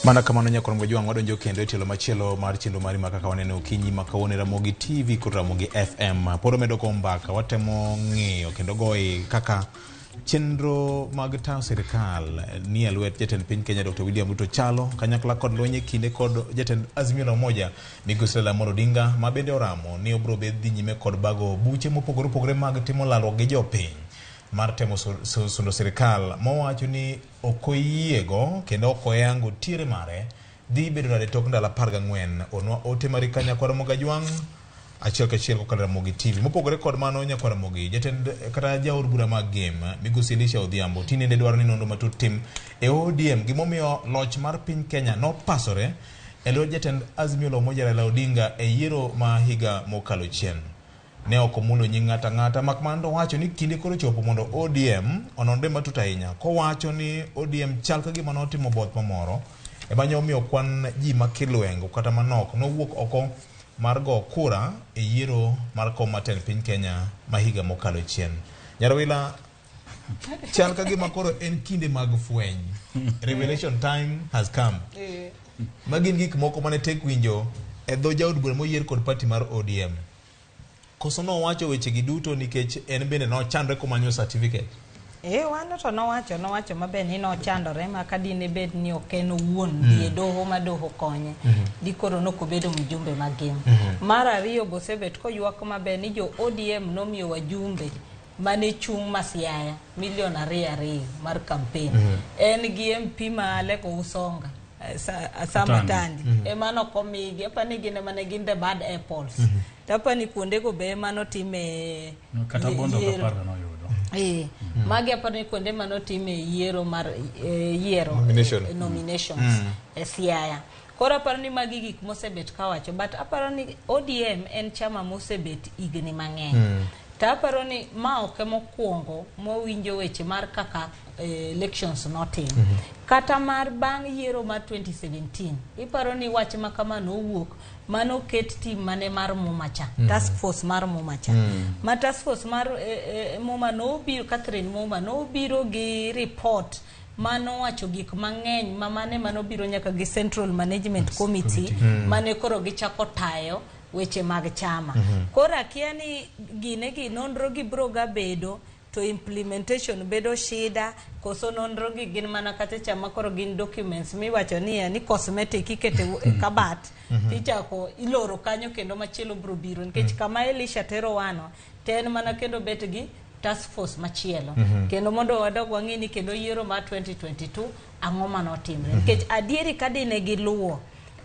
Mana kamano nyakwar Mgajwang' wadonjo kendo e tielo machielo mar chenro mari ma kaka waneno okinyi ma kawuono e Ramogi TV kod Ramogi FM. Pod wamedo go mbaka, watemo ng'iyo kendo goyi kaka chenro mag tayo sirikal ni e lwet jatend piny Kenya Dr. William Ruto chalo kanyakla kod lweny e kinde kod jatend Azimio la Umoja Migosi Raila Amolo Odinga ma bende oramo ni obiro bet dhi nyime kod bago buche mopogore opogore mag timo lalruok gi jopiny mar temo sundo sirikal mowacho ni ok oyiego kendo ok oyango tiere mare dhi bedo nade tok ndalo 14. Onwa ote mari ka nyakwar Mogajwang' achiel kachiel kokalo Ramogi TV. Mopogore kod mano nyakwar Ramogi, jatend kata jaod bura mag Gem Migosi Elisha Odhiambo tinende dwaro ni nonro matut tim e ODM gimomiyo loch mar piny Kenya nopasore e lwet jatend Azimio la Umoja Raila Odinga e yiero ma higa mokalo chien. Ne ok omulo nying ng'ato ang'ata mak mana to owacho ni kinde koro chopo mondo ODM ononre matut ahinya kowacho ni ODM chal ka gima notimo both mamoro ema ne omiyo kwan ji ma kilwengo kata manok nowuok oko mar go kura e yiero mar kom matend piny Kenya ma higa mokalo chien. Nyarawila, chal ka gima koro en kinde mag fweny. Revelation time has come. Magin gik moko mane tek winjo e dho jaod bura moyier kod party mar ODM. Koso nowacho weche gi duto nikech en bende nochandre komanyo certificate. Wano to nowacho maber ni nochandore ma ka dine bed ni ok en owuon dhi e doho ma doho konye. Di koro nokobedo mjumbe magin. Mar ariyo bosebet koywak maber ni jo ODM nomiyo wajumbe mane chung' ma Siaya milion 2 mar campaign. En gi MP ma Aleko Usonga Samatandi. Ema nokomigi apani gin ema ne gin the bad apples. To apani kuondego be ema notime kata Bondo kapar noyudo. Magi apani kuonde manotime yiero mar yiero nominations e Siaya. Koro aparo ni magi gik mosebet kawacho, but aparo ni ODM en chama mosebet higni mang'eny. To aparo ni ma ok emokwongo mowinjo weche mar kaka elections notim. Kata mar bang' yiero mar 2017, iparo ni wach ma kama nowuok mano ket team mane mar Muma cha, task force mar Muma cha. Ma task force mar Muma nobiro, Catherine Muma nobiro gi report mano wacho gik mang'eny ma mane manobiro nyaka gi Central Management Committee mane koro gichako tayo weche mag chama. Koro akia ni gine gi nonro gi biro ga bedo to implementation bedo shida koso nonro gi gin mana kata chama koro gin documents miwacho ni ni cosmetic ikete kabat tichako iloro kanyo kendo machielo biro biro nikech kama Elisha tero wano to en mana kendo bet gi task force machielo. Kendo mondo wadog wang'e ni kendo yiero mar 2022 ang'o manotimre. Nikech adieri ka dine giluwo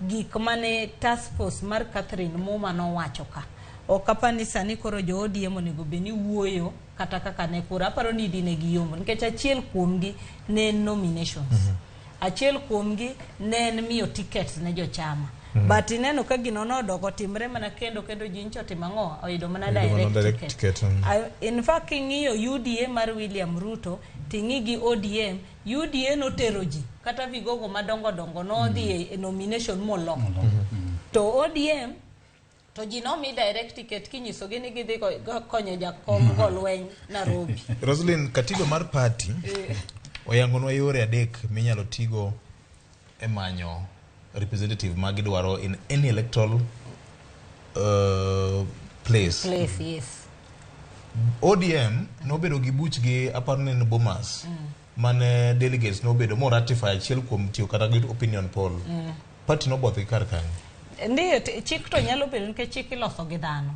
gik mane task force mar Catherine Muma nowacho ka Ok apar ni sani koro jo ODM onego bed ni wuoyo kata kaka ne kura. Aparo ni dine giyombo nikech achiel kuomgi ne en nominations. Achiel kuomgi ne en miyo tickets ne jochama. But ineno ka gino nodok otimre mana kendo kendo ji nyicho otimo ang'o oyudo mana Oyudo mana direct direct ticket. ticket, In fact king'iyo UDA mar William Ruto ting'i gi ODM, UDA notero ji kata vigogo madongo dongo nodhi e nomination molo. To ODM to ji nomi direct ticket kinyisogi ni gidhi konyo jakom go lweny Nairobi. Roslyn, katiba mar party oyangonwa yore adek minyalo tigo e manyo representative ma gidwaro in any electoral place. Place, yes. ODM nobedo gi buchgi aparo ni en Bomas mane delegates nobedo mo ratify achiel kuom tiyo kata gi opinion poll. Party noboth gi kar kanyo. Ndiyo, chik to nyalo bedo nikech chik iloso gi dhano.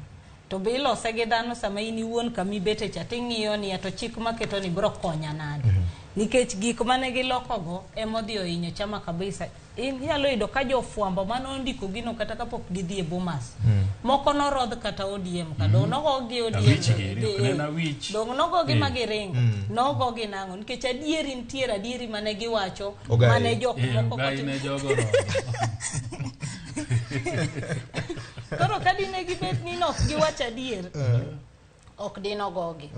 To be ilose gi dhano sama in iwuon kama ibete cha ting'iyo ni to chik maketo ni biro konya nade. Nikech gik mane gilokogo emodhi ohinyo chama kabisa. Inyalo yudo ka jofwambo mane ondiko gino kata kapok gidhi e Bomas. Moko norodh kata ODM ka dong nogogi ODM. Awich giri, ok ne en awich. Dong nogogi ma giringo. Nogogi nang'o nikech adieri nitiere adieri mane giwacho Ogai. mane jok moko Ogai ne jogo rodho. Koro ka dine gibet ni nok giwacho adier, ok dinogogi.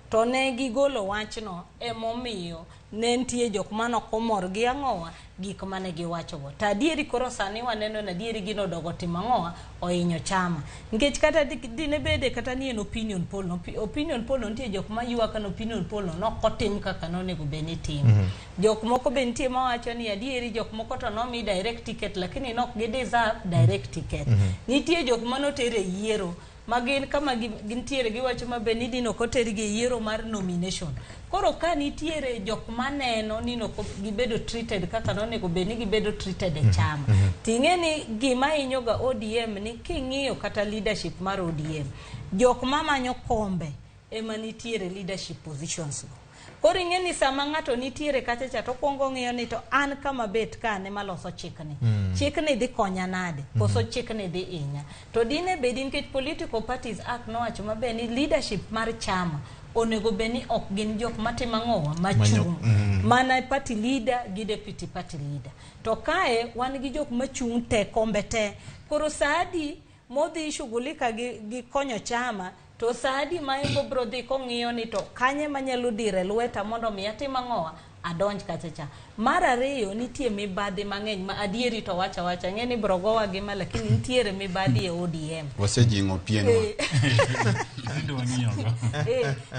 To ne gigolo wachno emomiyo ne nitie jok manok omor gi ang'owa gik mane giwachogo. To adieri koro sani waneno ni adieri gino odogo timo ang'owa ohinyo chama. Nikech kata dine bede kata ni en opinion poll no, opinion poll no nitie jok maywak ni opinion poll no nok otim kaka nonego bed ni itimo. Jok moko be nitie mawacho ni adieri jok moko to nomi direct ticket lakini nok gi deserve direct ticket. Nitie jok manoter e yiero ma gin kama gintiere giwacho maber ni dino ok otergi e yiero mar nomination. Koro ka nitiere jok maneno ni nok gibedo treated kaka nonego bed ni gibedo treated e chama. Ting'e ni gima hinyoga ODM ni king'iyo kata leadership mar ODM, jok mamanyo kombe ema nitiere leadership positions go. Koro ing'e ni sama ng'ato nitiere kacha cha to okuongo ng'iyo ni to an kama bet ka an ema loso chikni. Chikni dhi konya nade? Koso chikni dhi hinya? To dine bedi nikech Political Parties Act nowacho maber ni leadership mar chama onego bed ni ok gin jok matimo ang'owa machung'. Mana party leader gi deputy party leader. To kae wan gi jok machung' te kombe te. Koro sa adi modhi shughulika gi konyo chama to sa adi ma en go bro dhi kong'iyo ni to kanye manyalo dire lweta mondo mi atim ang'owa adonj kacha cha. Mar ariyo nitie mibadhi mang'eny ma adieri to wacha wacha ng'e ni bro gowa gi ma lakini nitiere mibadhi e ODM. Wasejing'o pienwa.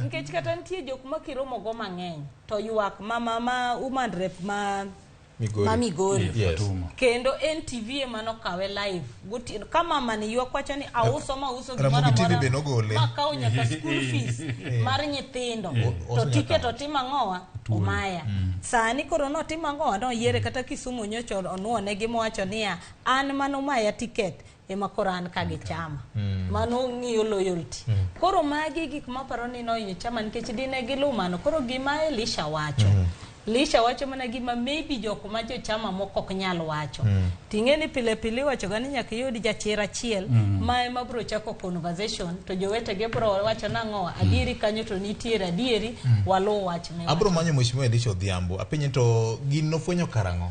Nikech kata nitie jok ma kiromo go mang'eny to ywak ma woman rep ma Migori. Ma Migori. Yes. Kendo NTV ema nokawe live. Gotieno ka mama ni ywak wacho ni auso ma uso gimoro Ramogi TV amora. be nogole. Ma kawo nyaka school fees mar nyithindo. To ticket otimo ang'owa? Omaya. Sani koro notimo ang'owa? Noyiere kata Kisumu nyocha onuone gi mowacho niya an manomaya ticket ema koro an ka gi chama. Mano ng'iyo loyalty. Koro magi gik maparo ni nohinyo chama nikech dine giluw mano. Koro gima Elisha wacho. Lisha wacho mana gima maybe jok ma jochama moko ok nyal wacho. Ting'e ni pile pile iwacho ga ni nyaka iyud jachir achiel ma ema bro chako conversation to jowetege bro wacho nang'o adieri kanyo to nitiere adieri waluw wach miwacho. Abro manyo Mheshimiwa Elisha Odhiambo. Apenje to gin nofwenyo karang'o?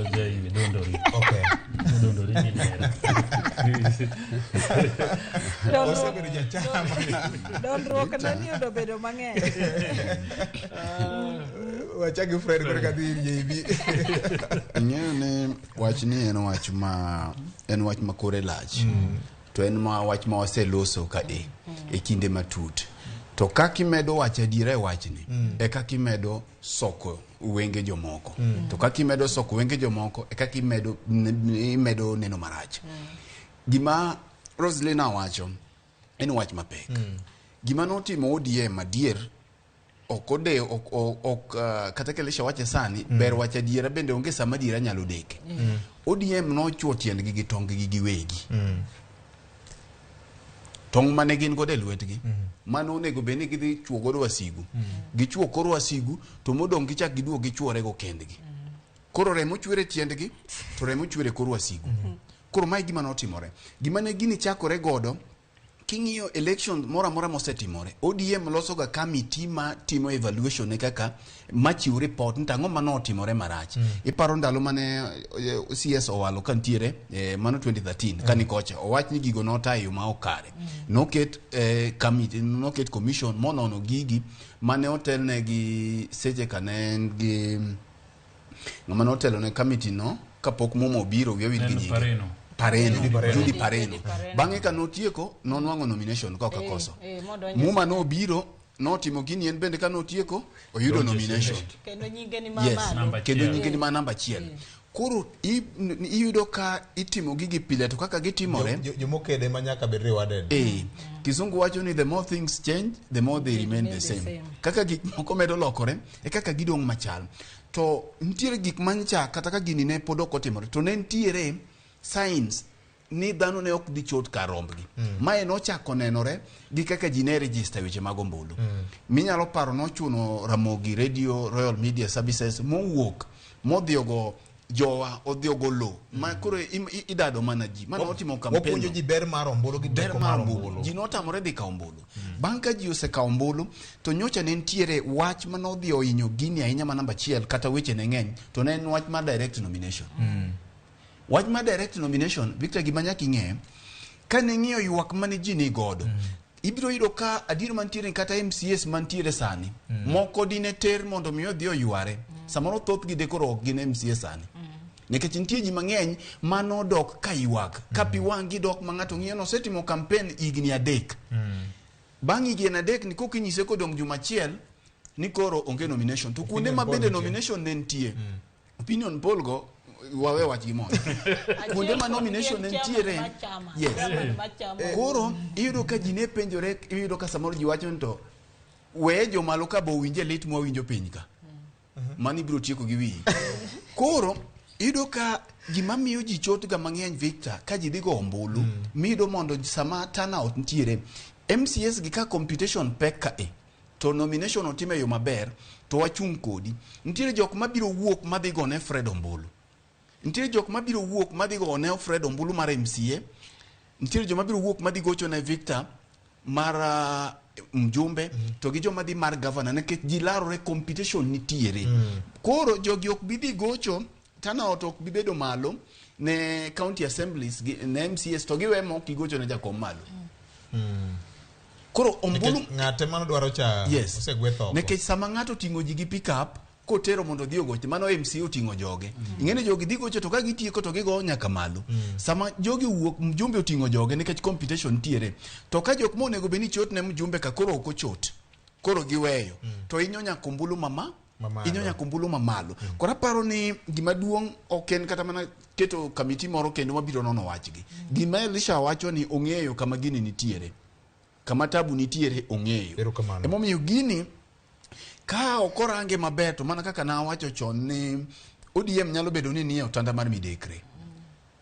Okay. Osebedo jachama. Dondruok ne ni yudo bedo mang'eny. Wachak gi Fred koro kadhi ir JB. Ing'eyo ni wach ni en wach ma kore lach. To en ma wach ma waseloso ka e kinde matut. To kaka imedo wacho adiera e wachni, e kaka imedo soko wenge jomoko. To kaka imedo soko wenge jomoko, e kaka imedo neno marach. Gima Roslina wacho en wach mapek. Gima notimo ODM adier ok odewo ok kata ka Elisha wache sani ber wacho adiera bende onge sama adiera nyalo deke. ODM nochuo tiendgi gi tonggi giwegi. Tong' mane gin godo e lwetgi mano onego bed ni gidhi chuo godo wasigu. Gichuo koro wasigu to modong' gichak giduog gichuorego kendgi. Koro remo chwer e tiendgi to remo chwer e kor wasigu. Koro mae gima notimore. Gima ne gini chakore godo, king'iyo election moro amora mosetimore, ODM losoga committee ma timo evaluation ne kaka machiw report ni tang'o manotimore marach. Iparo ndalo mane CS owalo ka nitiere mano 2013 kani kocha owach ni gigo nota e yo ma ok kare. Noket committee, noket commission monono gigi mane otelne gi seche ka ne en gi ng'ama notelo ne committee no kapok Muma obiro wiya wil gi En nyinge. Pareno. Pareno, Judy Pareno. Judy Pareno. Bang'e ka notieko nonwang'o nomination ka ok akoso. Modonjo Muma nobiro notimo gini en bende ka notieko oyudo Donjo e nomination. Senate. Kendo nyinge ni Yes, mamalo. kendo nyinge ni ma namba achiel. Koro iyudo ka itimo gigi pile to kaka gitimore Jomokede ma nyaka bed rewarded. Kizungu wacho ni the more things change, the more they remain the same. Kaka gik moko medo lokore, e kaka gidong' machal. To nitiere gik mancha kata ka gini ne pod ok otimore, to ne nitiere signs ni dhano ne ok dhi chot kar rombgi. Mae nochako nenore gi kaka ji ne register weche mag ombulu. Minyalo paro nochuno Ramogi Radio Royal Media Services mowuok modhi ogo jowa odhi ogo lo ma koro idado mana ji mane otimo campaign Wapuonjo ji ber mar ombulu gi ber teko mar mar ombulu ombulu. ji notamore dhi kawo ombulu bang' ka ji osekawo ombulu to nyocha ne nitiere wach manodhi ohinyo gini ahinya ma namba achiel kata weche ne ng'eny to ne en wach mar direct nomination. Wach mar direct nomination, Victor, gima nyaka ing'e kane ng'iyo ywak mane ji ni godo, ibiro yudo ka adier mantiere kata MCS mantiere sani moko dine ter mondo mi odhi oyware samoro thothgi de koro ok gin MCS sani nikech nitie ji mang'eny manodok ka ywak ka pi wang'gi dok ma ng'ato ng'iyo nosetimo campaign higni 3 bang' higni 3 ni koka inyise kodong' juma achiel ni koro onge nomination to kuonde Opinion ma poll bende nitie. nomination ne nitie opinion poll go wawe wach gi mondo kuonde ma nomination ne nitiere yes koro iyudo ka ji ne penjore iyudo ka samoro ji wacho ni to weye jomalo ka bo winje lit mwawinjo piny ka mano ibiro tieko gi wiyi koro iyudo ka gima miyo ji chot ga mang'eny Victor ka ji dhi go ombulu miyudo mondo sama turnout nitiere MCS gi ka computation pek ka e to nomination otim e yo maber to wachung' kodi nitiere jok mabiro wuok madhi gone Fred ombulu nitiere jok mabiro wuok madhi gone Fred ombulu mar MCA nitiere joma biro wuok madhi gocho ne Victor mar mjumbe to gi joma dhi mar governor nikech ji larore competition nitiere koro jogi ok bi dhi gocho turnout ok bi bedo malo ne county assemblies gi, ne MCAs to giwe mok gigocho ne jakom malo koro ombulu Nikech ng'ate mano dwaro cha Yes. osegweth oko. nikech sama ng'ato oting'o ji gi pick up kotero mondo odhi ogoche mano MCA oting'o joge ing'e ni jogi dhi gocho to ka gitieko to gigo nyaka malo sama jogi owuok mjumbe oting'o joge nikech competition nitiere to ka jok monego bed ni chot ne mjumbe ka koro ok ochot koro giweyo to inyo nyaka ombulu mama Mamalo. inyo nyaka ombulu mamalo koro aparo ni gima duong' ok en kata mana keto kamiti moro kendo mabiro nono wachgi gima Elisha wacho ni ong'eyo kama gini nitiere kama tabu nitiere ong'eyo Erokamano. emomiyo gini ka ok orange maber to mana kaka nawacho chon ni ODM nyalo bedo ni nie otanda mar midekre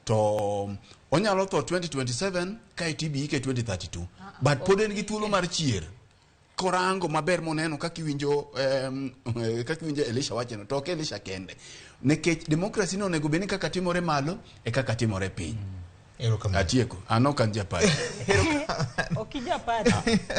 to onyalo tho 2027 ka itb ike 2032 but pod en gi thuolo mar chier korango maber moneno kaka iwinjo kaka iwinjo Elisha wacheno to ok Elisha kende nikech demokrasi no onego bed ni kaka timore malo e kaka timore piny Erokamano. atieko an ok an japati Ok ija party,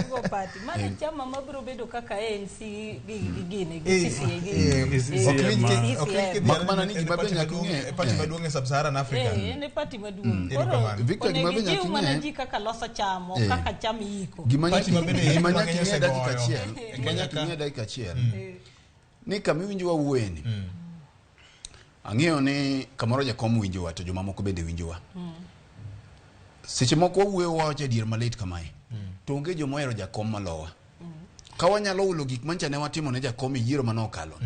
ugo party. Mano chama mabiro bedo kaka ANC gi gi gini gi CCA gi. Ok winj ki- ok winj kidhi Mak mana ni en gima be party nyaka maduong' ing'e- e party maduong' e sub-Saharan Africa. En e party maduong'. Koro Erokamano. Victor, gima onego be nyaka ijiw mana ing'e- ji kaka loso cham, ok kaka cham iyiko. gima Party nyaka ma bende gima mang'eny nyaka ing'e dakika osegoyo. achiel E gima Kenya nyaka ka. ing'e dakika achiel ni kama iwinjo wawuoyeni ang'eyo ni kamoro jakom winjowa to jomamoko bende winjowa seche moko wawuoyo wawacho adier malit kamae to onge joma ohero jakom malowa ka wanyalo hulo gik mancha ne watimo ne jakom e yiero mane okalo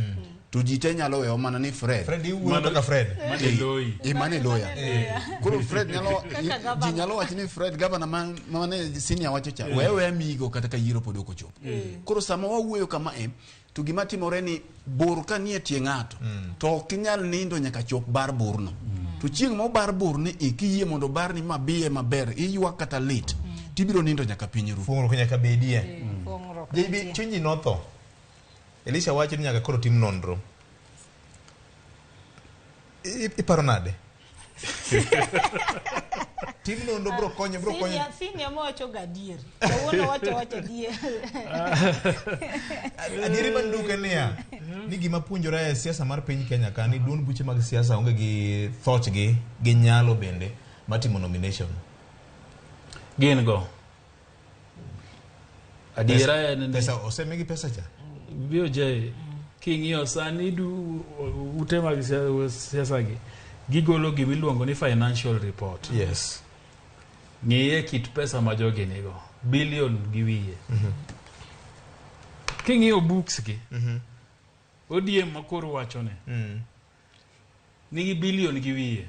to ji te nyalo wewa mana ni Fred Fred iwuoyo kaka Fred. Mane loyi. Mane loya koro Fred nyalo Kaka gavana. ji nyalo wacho ni Fred gavana mane senior wacho cha we we migo kata ka yiero pod ok ochopo koro sama wawuoyo kama e to gima timore ni bur ka nie tie ng'ato to ok inyal nindo nyaka chop bar burno to chieng' ma obar burni i kiyie mondo barni mabiye maber iywak kata lit tibiro nindo nyaka piny ru Fuong'ruok nyaka bedie. Fuong'ruok JB nitie. chuny ji notho. Elisha wacho ni nyaka koro tim nonro. Iparo nade? Tim nonro bro konyo bro konyo. Senior, senior mowacho ga adier. Kawuono wacho wacho adier. Adieri manduke niya ni gima puonjore e siasa mar piny Kenya ka ni duond buche mag siasa onge gi thochgi gi nyalo bende mar timo nomination. Gin go. Adiera en ni Pesa osemigi pesa cha. BOJ king'iyo sani du ute mag siasa gi gigolo gimiluongo ni financial report. Yes. Ng'iye kit pesa ma jogi nigo, bilion gi wiye. King'iyo books gi, ODM ma koro wachone nigi bilion gi wiye.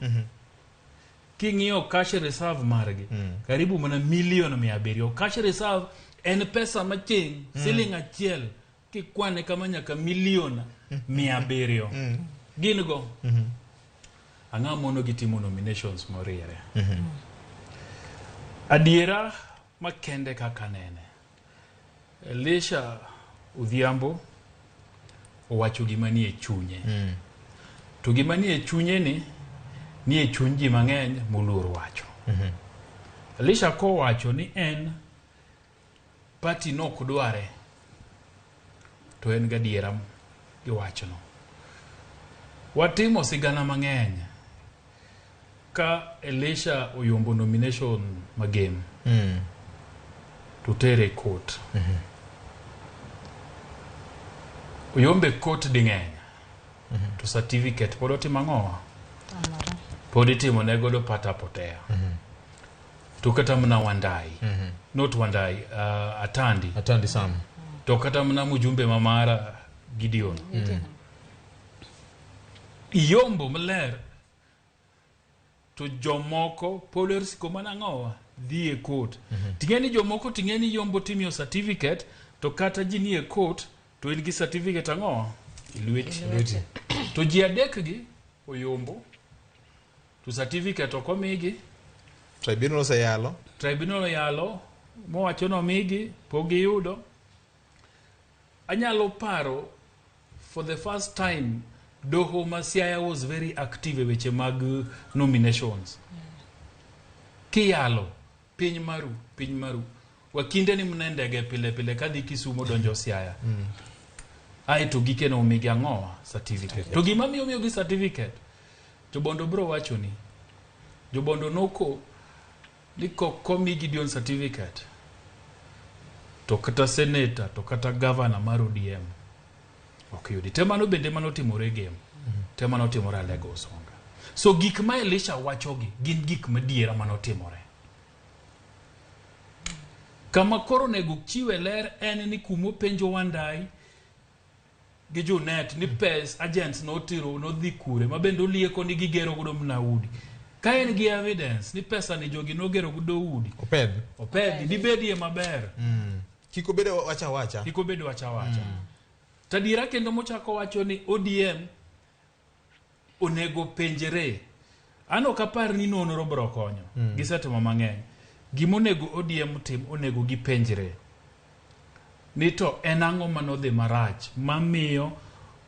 King'iyo cash reserve margi, karibu mana milion 700. Cash reserve en pesa maching, siling achiel kikwane kama nyaka milion 700. Gin go. Ang'o mono gitimo nominations moriere? Adiera makende kaka nene. Elisha Odhiambo owacho gima nie chunye. To gima nie chunye ni nie chuny ji mang'eny moluor wacho. Elisha kowacho ni en party nok dware to en gadiera gi wachno. Watimo sigana mang'eny ka Elisha oyombo nomination magem to tere court. Oyombe court ding'eny to certificate pod otimo ang'owa? Pod itimo ne godo pata potea. To kata mana Wandai, not Wandai, Atandi. Atandi Sam. To kata mana mjumbe mamara Gideon. Iyombo maler to jomoko pod siko mana ang'owa dhi e court. Ting'e ni jomoko ting'e ni yombo timiyo certificate to kata ji nie court to in gi certificate ang'owa e lweti. Lweti. To ji adek gi oyombo to certificate ok omigi. Tribunal oseyalo. Tribunal oyalo mowacho ni omigi pok giyudo. Anyalo paro for the first time doho ma Siaya was very active e weche mag nominations. Kiyalo piny maru wakinde ni mne ndege pile pile kadhi Kisumu donjo Siaya. Ae to gikene omigi ang'owa certificate. To gima miyo miyogi certificate Jobondo bro wacho ni Jobondo noko ni kokomi Gideon certificate to kata senator to kata governor mar ODM ok yudi. Te mano bende manotimore Gem. Te manotimore Alego Osonga. So gik ma Elisha wachogi gin gik madiera manotimore. Kama koro onego chiwe ler en ni kumopenjo Wandai gi Junet ni pes agents notiro nodhi kure ma bende olieko ni gigero godo mana udi. Ka en gi evidence ni pesa ni jogi nogero godo udi. Opedh. Opedhi dibedie maber. Kik obed wacha wacha. Kik obed wacha wacha. Tadiera kendo mochako wacho ni ODM onego penjre. An ok apar ni nonro bro konyo. Gisetimo mang'eny. Gimonego ODM tim onego gipenjre. Ni to en ang'o manodhi marach mamiyo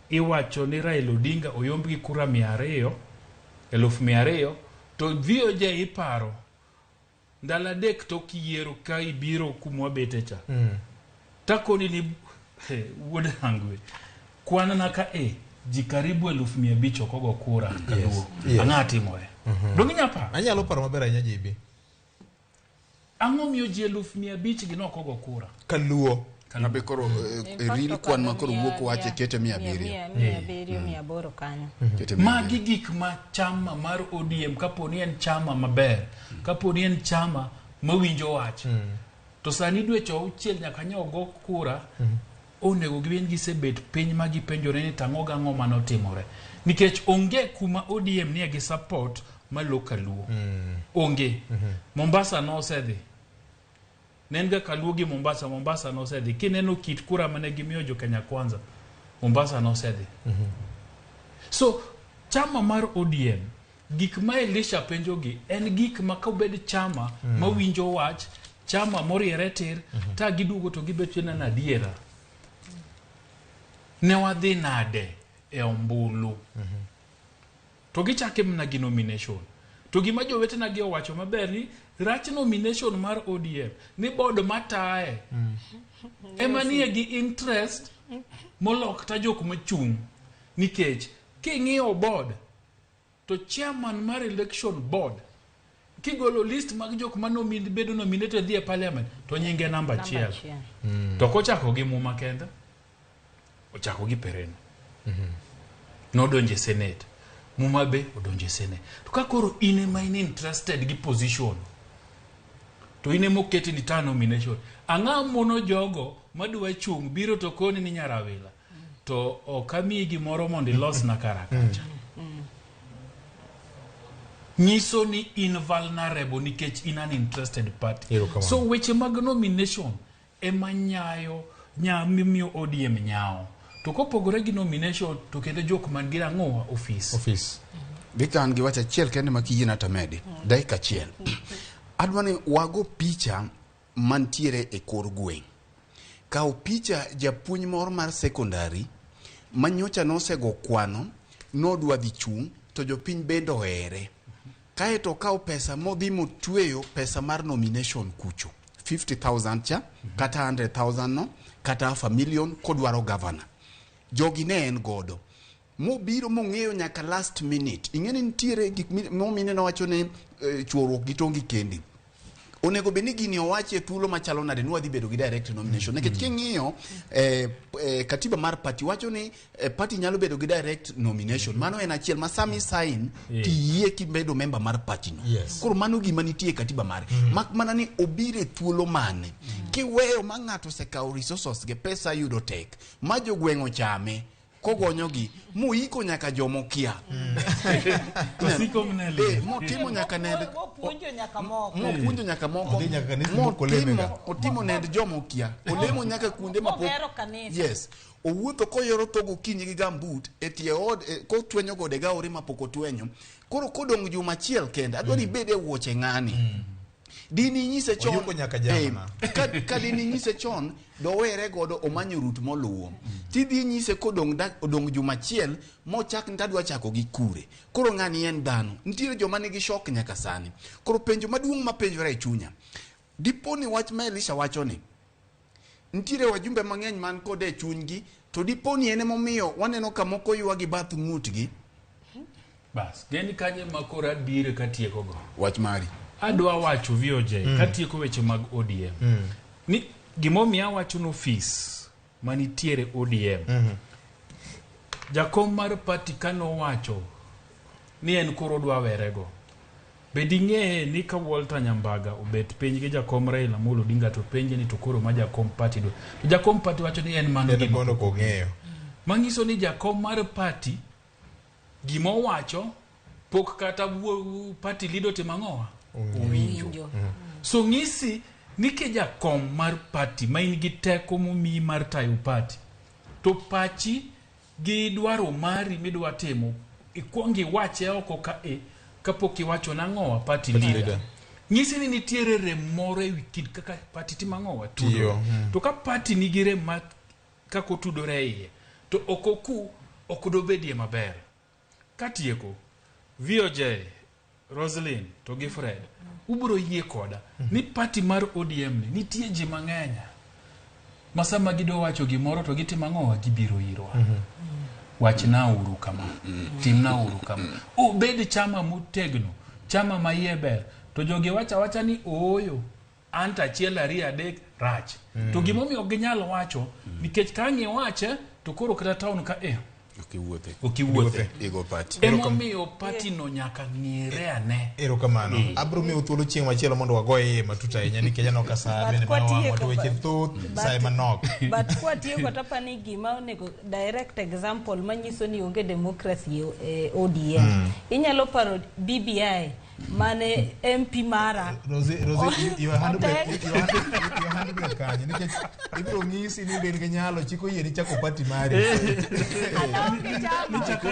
iwacho ni Raila Odinga oyomb gi kura 200, 200,000 to VOJ iparo ndalo adek tok yiero ka ibiro kumwabete cha. Takoni ni wuod Hangwe kwan na ka ji karibu 500,000 ok ogo kura kaluo. Yes. Ang'o timore? Donge inya paro? Anyalo paro maber ahinya JB. Ang'o miyo ji 500,000 gi nok ogo kura? Kaluo. Abe koro e real kwan ma koro wuok wache kete 700. 700, 800 kanyo. Kete Magi gik ma chama mar ODM kapo ni en chama maber, kapo ni en chama mawinjo wach. To sani dweche auchiel nyaka nyo go kura, onego gibed gisebet piny ma gipenjore ni tang'o gang'o manotimore. Nikech onge kuma ODM nie gi support malo kaluo. Onge. Mombasa nosedhi. Ne en ga kaluo gi Mombasa, Mombasa nosedhi. Kineno kit kura mane gimiyo jo Kenya Kwanza, Mombasa nosedhi. So, chama mar ODM, gik ma Elisha penjogi en gik ma kobed chama mawinjo wach, chama moriere tir, ta giduogo to gibet na adiera. Ne wadhi nade e ombulu? To gichake mana gi nomination. To gima jowetena gi owacho maber ni rach nomination mar ODM ni board mataye ema nie gi interest molok ta jok machung' nikech king'iyo board to chairman mar election board kigolo list mag jok ma bedo nominated dhi e parliament to nyinge namba achiel. To kochako gi Muma kende, ochako gi Pereno. Nodonjo e senate. Muma be odonjo e senate. To ka koro in ema in interested gi position, to in ema oketi ni ta nomination. Ang'a mono jogo madwa chung' biro to koni ni Nyarawila. To ok amiyi gimoro mondo ilosna kara kacha. Nyiso ni in vulnerable nikech in an interested party. Erokamano. So weche mag nomination ema nyayo miyo ODM nyawo. To kopogore gi nomination to kendo jok man gi ang'owa office. Office. Victor, an gi wach achiel kende ma kiyiena tamedi. Dakika achiel. Adwa ni wago picha mantiere e kor gweng'. Kaw picha japuonj moro mar sekondari ma nyocha nosego kwano nodwa dhi chung' to jopiny bende ohere. Kaeto okaw pesa modhi motweyo pesa mar nomination kucho 50,000 cha kata 100,000 no kata half a million kodwaro gavana. Jogi ne en godo mobiro mong'eyo nyaka last minute. Ing'e ni nitiere gik momine nowacho ni chuoruok gi tongi kendi. Onego bed ni gini owachi e thuolo machalo nade ni wadhi bedo gi direct nomination nikech king'iyo katiba mar party wacho ni party nyalo bedo gi direct nomination. Mano en achiel ma sami sign tiyie kibedo member mar party no. Koro mano gima nitie e katiba mare. Mak mana ni obiro e thuolo mane. Kiweyo ma ng'ato osekawo resources ge pesa yudo tek ma jogweng' ochame kogonyogi moiko nyaka jomokia. Osiko mneli. Motimo nyaka nend Mopuonjo nyaka moko. mopuonjo nyaka moko. Odhi nyaka kanisa mok oleme ga. Otimo nend jomokia. Olemo nyaka kuonde mapok. Mogero kanisa. Yes. Owuotho koyoro tho gokinyi gi gambut e tie od kotwenyo gode gaore mapok otwenyo. Koro kodong' juma achiel kende adwa ni ibed e wuoche ng'ani. Dini nyise chon. Oyuko nyaka jamna. Ka dini nyise chon dowere godo omanyo rut moluwo. Tidhi nyise kodong' odong' juma achiel mochak ni tadwa chako gi kure. Koro ng'ani en dhano. Nitiere joma nigi shock nyaka sani. Koro penjo maduong' mapenjora e chunya. Dipo ni wach ma Elisha wacho ni nitiere wajumbe mang'eny man kode e chunygi to dipo ni en emomiyo waneno ka moko ywagi bath ng'utgi. Bas, geni kanye ma koro abiro katieko go. Wach mari. Adwa wacho VOJ katieko weche mag ODM. Ni gimomiyo awacho ni ofis manitiere ODM. Jakom mar party kanowacho ni en koro odwa werego. Be ding'e ni ka Walter Nyambaga obet piny gi jakom Raila Amolo Odinga to penje ni to koro ma jakom party dwa. To jakom party wacho ni en mano En gima mano ok ong'eyo. Manyiso ni jakom mar party gima owacho pok kata party leader otimo ang'owa? Owinjo. So ng'isi ni ki jakom mar party ma in gi teko momiyi mar tayo party to pachi gi dwaro mari midwa timo ikuong iwache oko ka e kapok iwacho nang'owa party leader. Ng'isi ni nitiere rem moro ewi kind kaka party timo ang'owa tudore. To ka party nigi rem ma kaka otudore e iye to ok oku ok dobedie maber. Katieko, VOJ, Roslyn to gi Fred, ubiro yie koda ni party mar ODM ni nitie ji mang'eny ma sama gidwa wacho gimoro to gitimo ang'owa gibiro irwa. Wachna uru kama, timna uru kama. Obed chama motegno, chama ma iye ber. To jogi wacho awacha ni ooyo, ant achiel ariyo adek rach. To gimomiyo ok ginyal wacho nikech ka ang' iwache to koro kata town ka Ok iwuothe. Igo party. Emomiyo party no nyaka ng'ire ane. Erokamano. Abro miyo thuolo chieng' machielo mondo wagoye iye matut ahinya nikech aneno ka saa bende mana wang'wa to weche thoth saa ema nok. But kwatieko to apani gima onego direct example manyiso ni onge democracy e ODM. Inyalo paro BBI mane MP mara. Rosie, your handbrake kanye nikech ibiro ng'isi ni be in gi nyalo chik oyieni chako party mari.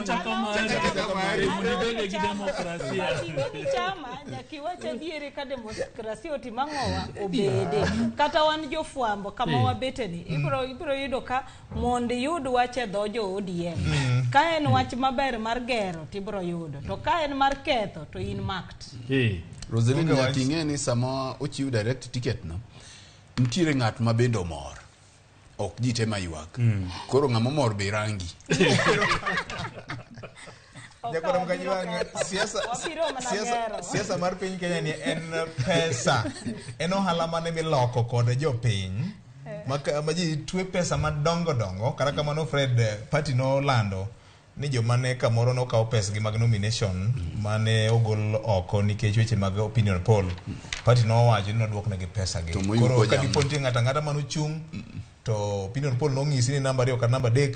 Chako mari mondo ibede gi demokrasia. But chama nyaka iwach adieri ka demokrasia otimo ang'owa obede. Kata wan jofwambo kama wabeteni ibiro yudo ka mondo iyud wach e dho jo ODM. Ka en wach maber mar gero tibiro yudo to ka en mar ketho to in mak that. Roselyn Onge nyaka wach. ing'e ni sama ochiw direct ticket no nitiere ng'at ma bende omor ok ji te maywak koro ng'ama omor be rangi. Nyakwar Mkajwang', siasa Wabiro mana siasa gero. siasa mar piny Kenya ni en pesa. En ohala mane miloko kod jopiny. Ma, ma ji twe pesa madongo dongo. Kata kamano Fred, party nolando ni joma ne kamoro nokawo pesgi mag nomination mane ogol oko nikech weche mag opinion poll. Party nowacho ni noduoknegi pesagi. To moyuko Koro ka jamni. dipo nitie ng'ato ang'ata manochung' to opinion poll nong'isi ni namba 2 kata namba 3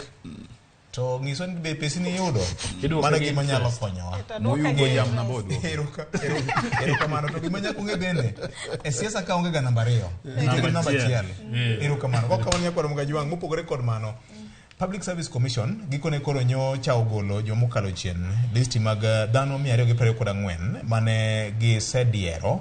to ng'iso ni be pesi ni yudo Iduoko mano gi gima nyalo interest. konyowa. Moyugo jamna boduoko. Erokamano. To gima nyaka ung'e bende, e siasa ka onge ga namba 2, nitie gi namba achiel. 1. Eh. Erokamano. Kok kamano nyakwar Mgajwang', mopogore kod mano, Public Service Commission gikone koro nyocha ogolo jomokalo chien listi mag dhano 224 mane gisediero.